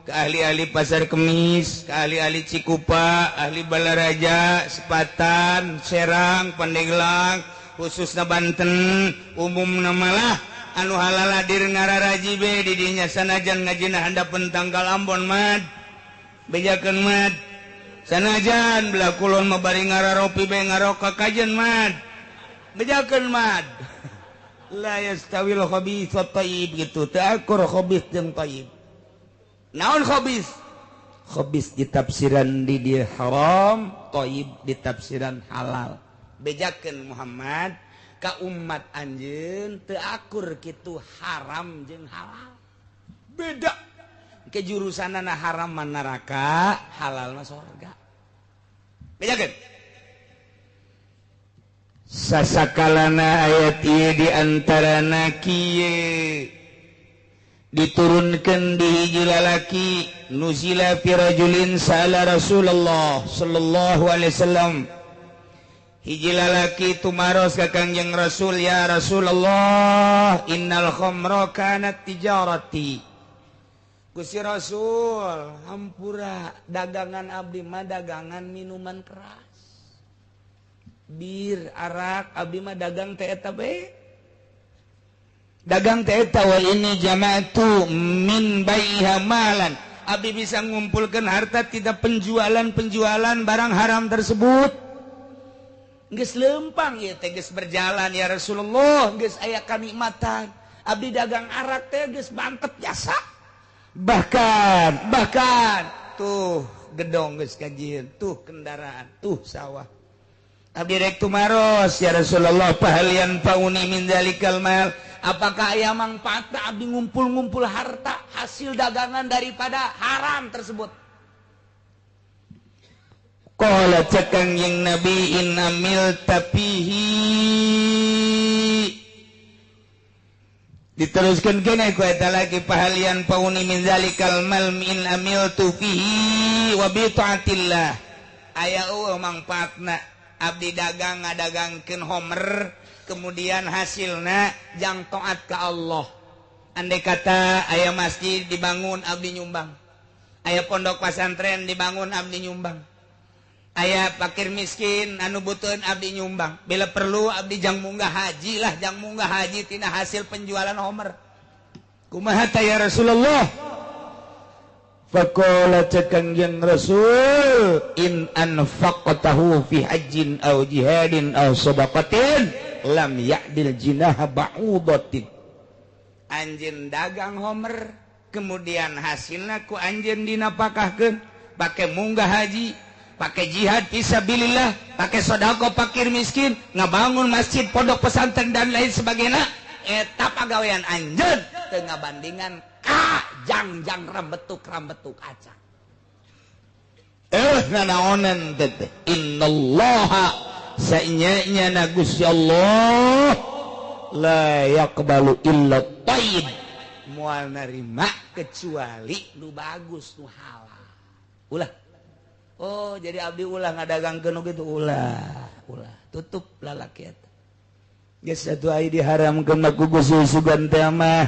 ke ahli-ahli Pasar Kemis, ke ahli-ahli Cikupa, ahli Balaraja, Sepatan, Serang, Pandeglang, khususna Banten, umumna malah anu halaladir ngararaji be di dinya sanajan ngajina handapeun tanggal Ambon mad bejakeun mad, sanajan belah kulon mah bari ngararopi be ngaroka kajen mad bejakeun mad. La yastawil khabis wat thayyib gitu, teu akur khabis jeung thayyib. Naon khabis? Khabis ditafsiran di dia haram, thayyib ditafsiran halal. Bejakeun Muhammad ka umat anjeun teu akur kitu haram jeung halal. Beda. Kejurusanana haram mah neraka, halal mah sorga. Bejakeun. Sasakalana ayat ieu di antarana kieu diturunkan di hiji lalaki, nuzila fi rajulin sa'ala Rasulullah sallallahu alaihi wasallam. Hiji lalaki tumaros ka Kangjeng Rasul, ya Rasulullah innal khamra kanat tijarati. Gusti Rasul, hampura dagangan abdi mah dagangan minuman keras, bir, arak, abdi mah dagang teh eta bae. Dagang teh eta wa ini jama'tu min baiha malan. Abdi bisa ngumpulkeun harta tidak penjualan-penjualan barang haram tersebut. Geus lempang ieu teh geus berjalan ya Rasulullah, geus aya kanikmatan. Abdi dagang arak teh geus mantep jasa. Bahkan tuh gedong geus kajieun, tuh kendaraan, tuh sawah. Abdi rek tumaros ya Rasulullah, pahalian pauni min zalikal mal. Apakah aya mangfaatna abdi ngumpul-ngumpul harta hasil dagangan daripada haram tersebut? Qala cek Kangjeng Nabi in amil tapihi. Diteruskan kene ku eta lagi pahalian pauni min zalikal mal min amil tu fihi wa bi taatillah. Aya eueuh mangfaatna abdi dagang ngadagangkeun homer kemudian hasilna jang taat ka Allah. Andai kata aya masjid dibangun abdi nyumbang, aya pondok pesantren dibangun abdi nyumbang, aya fakir miskin anu butuheun abdi nyumbang, bila perlu abdi jang munggah haji lah, jang munggah haji tina hasil penjualan homer. Kumaha ta ya Rasulullah? Faqala cek Kangjeng Rasul in anfaqtahu fi hajjin aw jihadin aw sadaqatin lam ya'dil jinaha ba'udatin. Anjeun dagang homer kemudian hasilna ku anjeun dinapakahkeun pake munggah haji, pakai jihad fisabilillah, pakai sedekah fakir miskin, ngabangun masjid, pondok pesantren dan lain sebagainya, eta pagawean anjeun teu ngabandingan ka jang-jang rambetuk-rambetuk aca. Nanaonan teh innallaha sainya na Gusti Allah la yaqbalu illa thayyib, moal narima kecuali nu bagus nu halal. Ulah. Oh, jadi abdi ulah ngadagangkeun gitu, ulah, ulah. Tutup lalaki eta. Geus atuh ai diharamkeun mah ku Gusti sugan teh mah.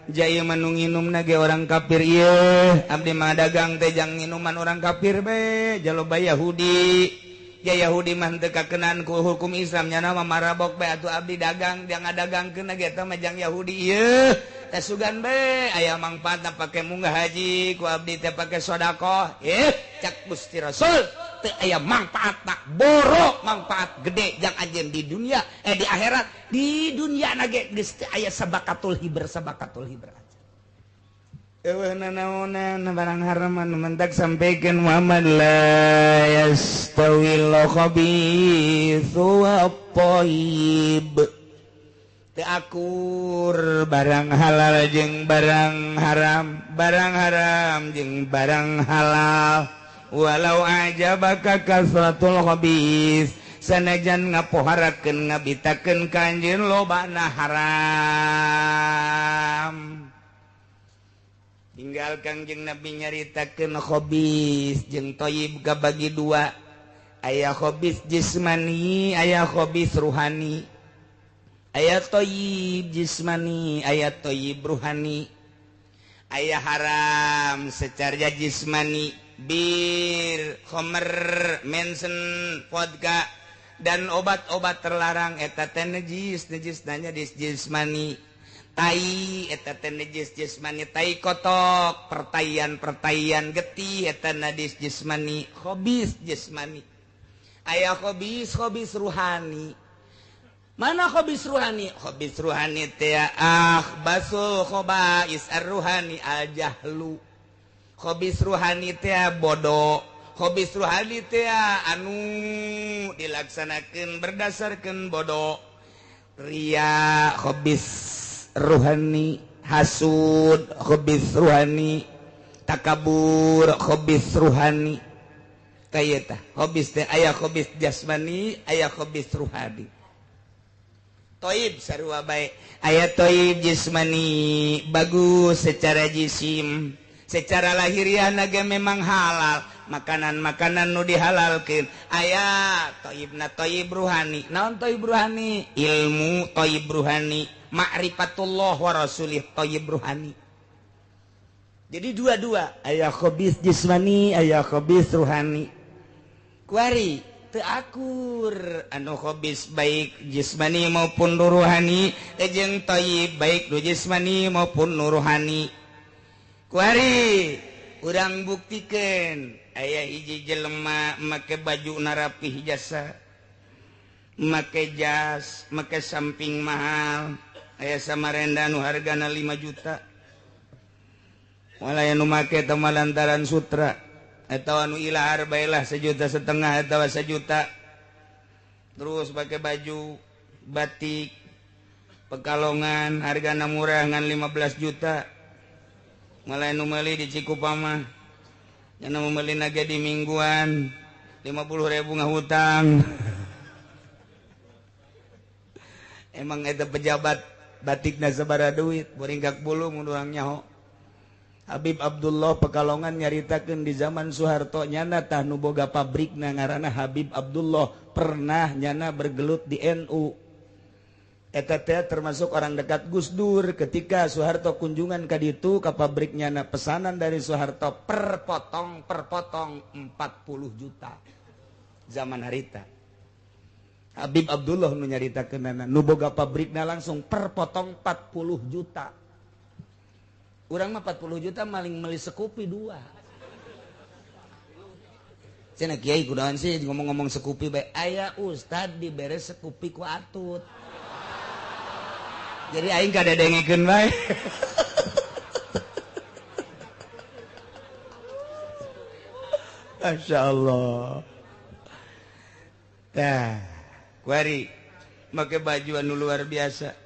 Jaya mah nu nginumna ge orang kafir ieu. Abdi mah dagang teh jang nginuman orang kafir be, jaloba Yahudi. Ya Yahudi mah teu kakenaan ku hukum Islam nya mah marabok be atuh abdi dagang, dia ngadagangkeun ge eta mah jang Yahudi ieu. Teh sugan be aya mangfaatna pake munggah haji ku abdi teh pake sedekah. Cak Gusti Rasul teu aya mangpaatna borok mangpaat gede jang anjeun di dunia di akhirat di dunia na ge geus teu aya sabakatul hibr sabakatul hibr. Eueuh nanaonan barang haram anu mentak sampaikan Muhammad la yastawil khabithu wat-thayyib. Teu akur barang halal jeung barang haram, barang haram jeung barang halal. Walau ajabaka kasratul khabith, sanajan ngapoharakeun ngabitakeun ka anjeun lobana haram. Tinggal Kangjeng Nabi nyaritakeun khobis jeung thayyib kabagi dua. Aya khobis jismani, aya khobis ruhani. Aya thayyib jismani, aya thayyib ruhani. Aya haram secara jismani, bir, khamr, mensen, vodka dan obat-obat terlarang eta teh najis, najis nanya jismani. Tai eta teh najis jismani, tai kotok, pertaian-pertaian getih eta najis jismani, khobis jismani. Aya khobis, khobis ruhani. Mana khobis ruhani? Khobis ruhani teh akhbasul khobais ar-ruhani al-jahlu. Khobis ruhani teh bodoh. Khobis ruhani teh anu dilaksanakeun berdasarkeun bodoh. Ria khobis ruhani, hasud khobis ruhani, takabur khobis ruhani. Tah khobis teh aya khobis jasmani, aya khobis ruhani. Thayyib sarua bae, aya thayyib jismani bagus secara jisim, secara lahiriah ge memang halal, makanan-makanan nu dihalalkeun. Aya thayyibna thayyib ruhani. Naon thayyib ruhani? Ilmu thayyib ruhani, ma'rifatullah wa rasulih thayyib ruhani. Jadi dua-dua, aya khobis jismani, aya khobis ruhani. Kuari teu akur anu khobis baik jismani maupun ruhani jeung thayyib baik nu jismani maupun ruhani. Kuari urang buktikeun aya hiji jelema make baju narapih jasa, make jas, make samping mahal, aya samarenda nu hargana 5 juta. Walaya nu make teh lantaran sutra atawa nu ilahar baelah 1,5 juta atawa 1 juta. Terus pakai baju batik Pekalongan hargana murah ngan 15 juta. Malah nu meuli di Cikupa mah nya nu meuli ge di mingguan 50.000 ngahutang. Emang eta pejabat batikna sabaraha duit boringkak bulu mun urang nyaho. Habib Abdullah Pekalongan nyaritakeun di zaman Soeharto nyana tah nu boga pabrikna ngaranna Habib Abdullah pernah nyana bergelut di NU. Eta teh termasuk orang dekat Gus Dur. Ketika Soeharto kunjungan ka ditu ka pabrik nyana, pesanan dari Soeharto per potong 40 juta zaman harita. Habib Abdullah nu nyaritakeunana nu boga pabrikna langsung per potong 40 juta. Urang mah 40 juta maling meuli sekupi 2. Cenah kiai kunaon sih ngomong-ngomong sekupi bae, aya ustad dibere sekupi ku atut. Jadi aing kadedengekeun bae. Masya Allah. Tah, kuari make baju anu luar biasa.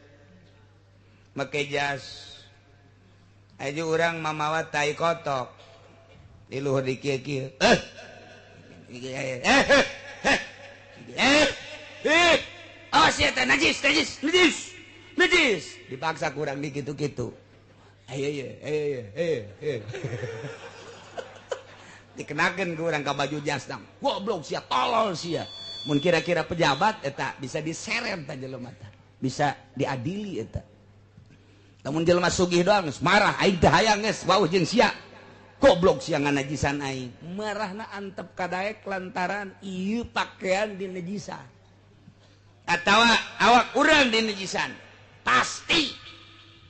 Make jas. Aja urang mamawa tai kotok. Di luhur di kieu-kieu. Oh sia teh najis, najis, najis. Najis. Dipaksa kurang di kitu-kitu. Ayo ye, ayo ye, Dikenakeun ku urang ka baju jas dang. Goblok sia, tolol sia. Mun kira-kira pejabat eta bisa diseret ta jelema teh. Bisa diadili eta. Lamun jelema sugih doang geus marah aing teh hayang geus wauh jeung sia. Goblok sia nganajisan aing. Marahna antep ka daek lantaran ieu pakaian dinajisan. Atawa awak urang dinajisan. Pasti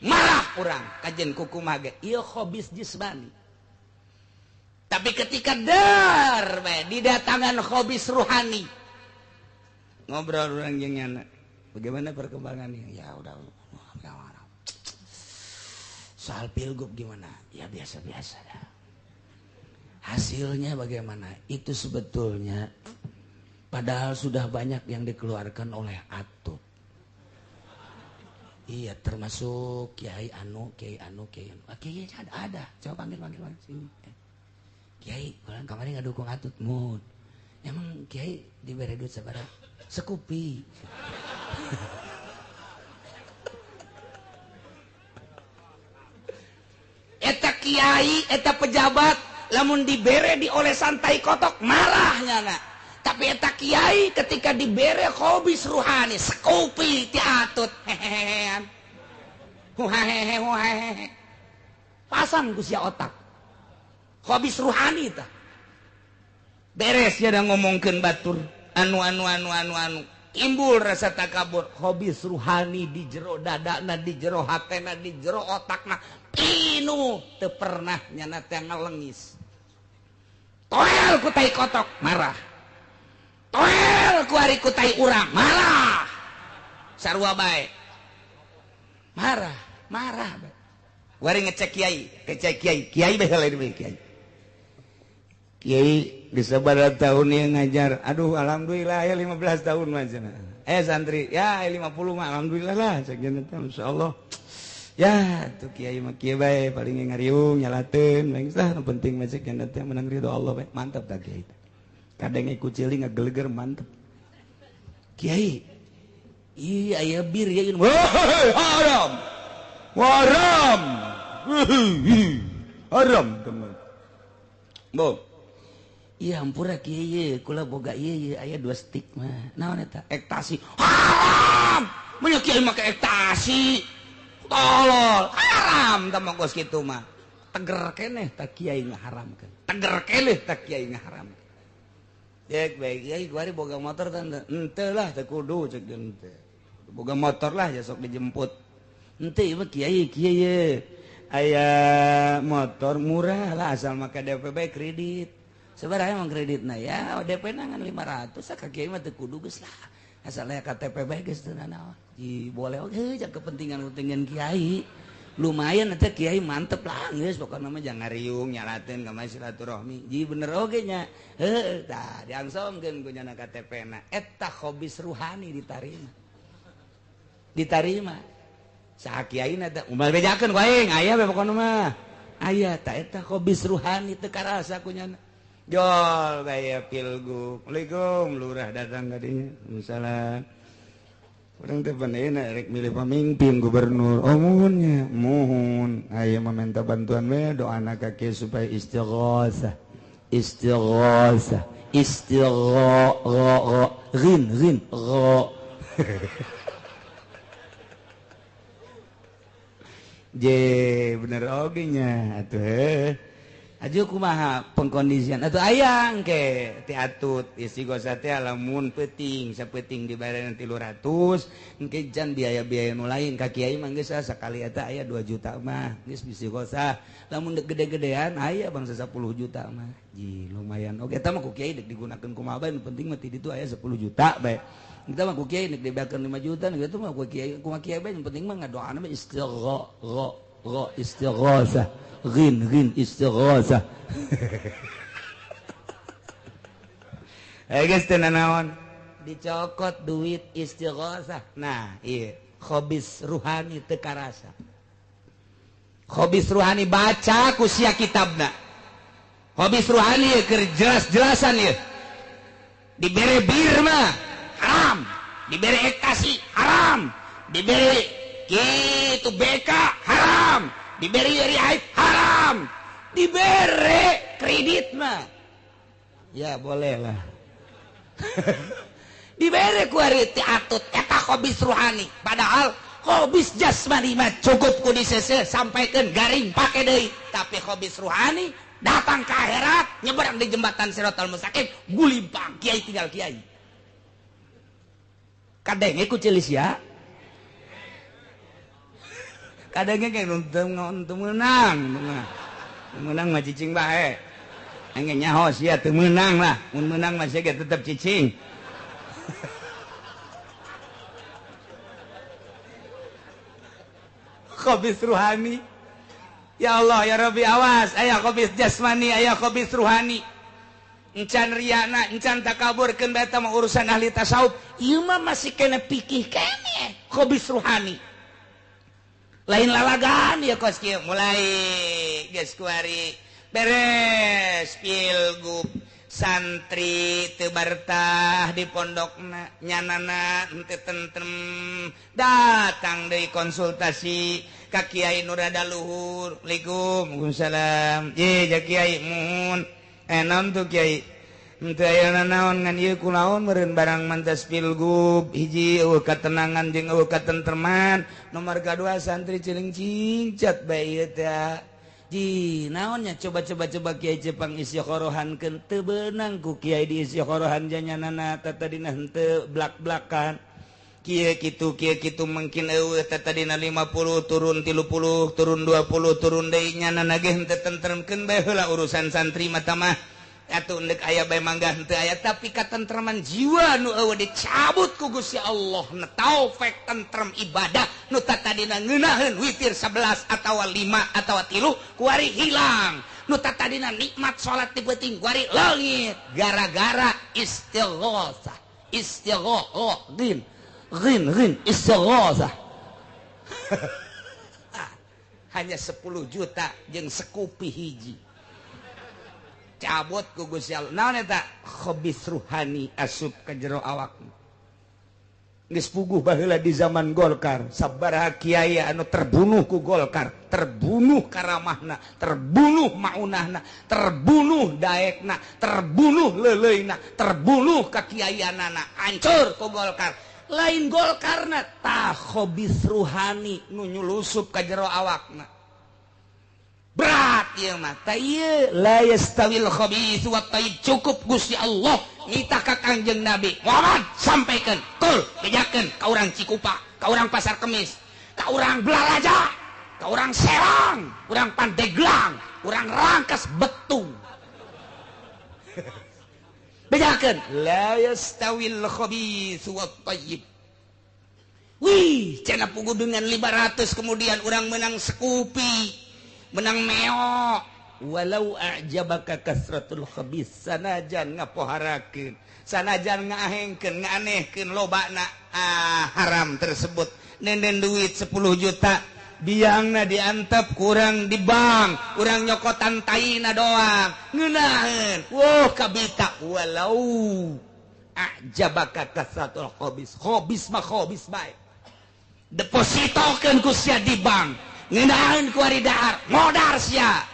marah urang kajen kukumaha ge ieu khobis jismani. Tapi ketika der bae didatangan khobis ruhani. Ngobrol urang jeung nyana. Bagaimana perkembangannya? Ya udah. Soal pilgub gimana? Ya biasa-biasa dah. Hasilnya bagaimana? Itu sebetulnya padahal sudah banyak yang dikeluarkan oleh Atut. Iya, termasuk Kiai Anu, Kiai Anu, Kiai Anu. Ah, Kiai ada. Coba panggil sini. Kiai, kalau kemarin nggak dukung Atut, mun. Emang Kiai diberi duit sabaraha? Sekupi. Eta kiai, eta pejabat, lamun dibere diolesan tai kotok marah nyana. Tapi eta kiai ketika dibere khobis ruhani, sekupi ti Atut. Hehehean. Huhahehe huhahehe. Pasang ku sia otak. Khobis ruhani tah. Beres ya ngomongkeun batur. Anu anu anu anu anu. Timbul rasa takabur. Khobis ruhani di jero dadana, di jero hatena, di jero otakna. Pinu teu pernah nyana teh ngalengis. Toel ku tai kotok marah. Toel ku ari ku tai urang marah. Sarua bae. Marah, marah bae. Kuari ngecek kiai, ngecek kiai, kiai bae heula bae kiai. Kiai geus sabaraha tahun ieu ngajar. Aduh alhamdulillah ya 15 tahun mah cenah. Santri ya 50 mah alhamdulillah lah cek teh insyaallah. Ya tuh kiai mah kieu bae paling ngariung nyalateun bae lah nu penting mah cek teh menang ridho Allah bae. Mantap tah kiai. Kadang ikut ciling ngageleger mantep. Kiai iya aya bir ya ieu. Haram. Haram. Haram teman. Bo. Iya ampura kiai kula boga ieu aya 2 stik mah. Naon eta? Ektasi. Haram. Mun kiai make ektasi. Tolol, haram tah mah geus kitu mah. Teger keneh tah kiai ngaharamkeun. Teger keneh tah kiai ngaharamkeun. Dek bae kiai kuari boga motor tah henteu lah teu kudu cek henteu. Boga motor lah ya sok dijemput. Henteu ieu mah kiai kieu ye. Aya motor murah lah asal make DP bae kredit. Sabaraha emang kreditna ya DP na ngan 500 ka kiai mah teu kudu geus lah. Asal aya KTP bae geus teu nanaon. Ji boleh oge jang kepentingan-kepentingan kiai. Lumayan eta kiai mantep lah geus pokona mah jangan ngariung nyalateun ka mah silaturahmi. Ji bener oge nya. Heuh tah diangsomkeun ku nyana KTP na. Eta khobis ruhani ditarima. Ditarima. Saha kiai na teh umal bejakeun ku aing aya we pokona mah. Aya tah eta khobis ruhani teu karasa ku nyana. Jol bae pilgub. Assalamualaikum lurah datang ka dinya. Waalaikumsalam. Urang teh pandeuna rek milih pamimpin gubernur. Oh muhunnya, muhun. Aya meminta bantuan we doana ka kieu supaya istighosah. Istighosah, istigho ghin ghin gho. Je bener oge nya atuh heuh. Aju kumaha pengkondisian atuh ayang ke ti Atut istighosah teh lamun peuting sapeuting dibayaran 300 engke jan biaya-biaya nu lain ka kiai mah geus sakali eta aya 2 juta mah geus istighosah lamun dek gede-gedean aya bangsa 10 juta mah ji lumayan oke eta mah ku kiai dek digunakeun kumaha bae nu penting mah ti ditu aya 10 juta bae eta mah ku kiai dek dibayakeun 5 juta kitu mah ku kiai kumaha kiai bae nu penting mah ngadoana mah istigho istighosah ghin ghin istighosah. Geus teu nanaon dicokot duit istighosah. Nah ieu khobis ruhani teu karasa. Khobis ruhani baca ku sia kitabna. Khobis ruhani keur jelas-jelasan ieu. Dibere bir mah haram, dibere ektasi haram, dibere kitu BK haram, diberi haid haram, dibere kredit mah ya boleh lah. Dibere ku ari ti Atut eta khobis ruhani. Padahal khobis jasmani mah cukup ku disese sampaikeun garing pake deui. Tapi khobis ruhani datang ke akhirat nyeberang di jembatan Siratal Mustaqim gulimpang kiai tinggal kiai. Kadenge ku celis ya. Kadangnya kayak nonton menang, menang mah cicing bae. Engge nyaho sia teu meunang lah, mun meunang mah sia ge tetep cicing. Khabis ruhani. Ya Allah ya Rabbi awas, aya khabis jasmani, aya khabis ruhani. Encan riana, encan takaburkeun bae eta mah urusan ahli tasawuf. Ieu mah masih kena pikih keneh khabis ruhani. Lain lalagan ya kos kieu mulai geus kuari beres pilgub santri teu bartah di pondokna nyanana henteu tentrem datang deui konsultasi ka Kiai nu rada luhur. Assalamualaikum. Waalaikumsalam. Ye ja Kiai mun naon tuh Kiai henteu aya nanaon ngan ieu kunaon meureun barang mantas pilgub hiji eueuh katenangan jeung eueuh katentreman nomor kadua santri ciling cingcat bae ieu teh. Ji naonnya coba-coba coba Kiai Jepang istikhorohankeun teu beunang ku Kiai di istikhorohan janyanana tatadina henteu blak-blakan kieu kitu mungkin eueuh tatadina 50 turun 30 turun 20 turun deui nyanana ge henteu tentremkeun bae heula urusan santri mah mah atuh endek aya bae mangga henteu aya tapi katentreman jiwa nu eueuh dicabut ku Gusti Allah na taufik tentrem ibadah nu tatadina ngeunaheun witir 11 atawa 5 atawa 3 kuari hilang nu tatadina nikmat salat di peuting kuari leungit gara-gara istighosah istighoh ghin ghin ghin istighosah. Hanya 10 juta jeung sekupi hiji cabut ku Gusti Allah. Naon eta khabis ruhani asup ka jero awak. Geus puguh baheula di zaman Golkar, sabaraha kiai anu terbunuh ku Golkar, terbunuh karamahna, terbunuh maunahna, terbunuh daekna, terbunuh leuleuna, terbunuh kakiaianana, hancur ku Golkar. Lain Golkarna tah khabis ruhani nu nyulusup ka jero awakna. Berat ieu mah tah ieu la yastawil khabits wat thayyib cukup Gusti Allah nitah ka Kangjeng Nabi Muhammad sampaikan kul bejakeun ka urang Cikupa, ka urang Pasar Kemis, ka urang Belaraja, ka urang Serang, urang Pandeglang, urang Rangkas Betung. Bejakeun la yastawil khabits wat thayyib. Wih, cenah puguh dengan 500 kemudian urang menang sekupi, menang meok. Walau a'jabaka kasratul khabis sanajan ngapoharakeun, sanajan ngaahengkeun, ngaanehkeun lobana haram tersebut. Nenden duit 10 juta biangna diantep kurang di bank, urang nyokotan taina doang ngeunaheun. Wah kabita walau a'jabaka kasratul khabis. Khabis mah khabis bae. Depositokeun ku sia di bank, ngeunaheun ku ari dahar, modar sia.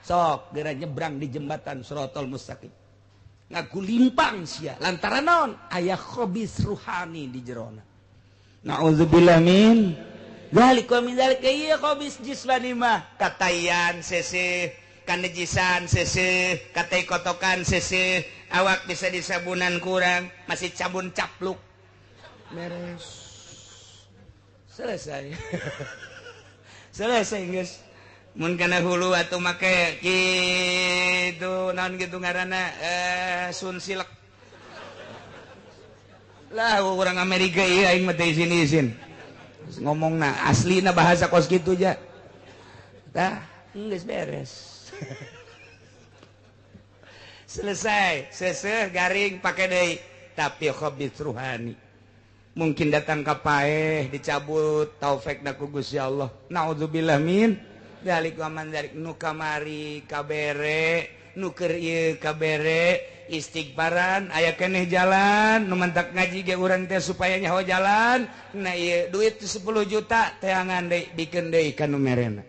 Sok geura nyebrang di jembatan Sirotol Mustaqim. Ngagulimpang sia lantaran naon? Aya khabis ruhani di jerona. Nauzubillah min dzalik wa min dzalik. Ieu khabis jismani mah katayan seseh, kanejisan seseh, katai kotokan seseh, awak bisa disabunan kurang, masih cabun capluk. Beres. Selesai. Selesai geus. Mun kana hulu atuh make kitu naon kitu ngaranna sunsilek. Lah urang Amerika ieu aing mah teu isin-isin. Ngomongna aslina bahasa kos kitu ja. Tah, geus beres. Selesai, seseh garing pake deui tapi khabis ruhani. Mungkin datang ka paeh dicabut taufik ku Gusti Allah. Nauzubillah min dzalik wa man dzalik. Nu kamari kabere, nu keur ieu kabere, istighfaran aya keneh jalan, nu mantak ngaji ge urang teh supaya nyaho jalan. Nah ieu duit 10 juta teangan deui bikeun deui ka nu merena.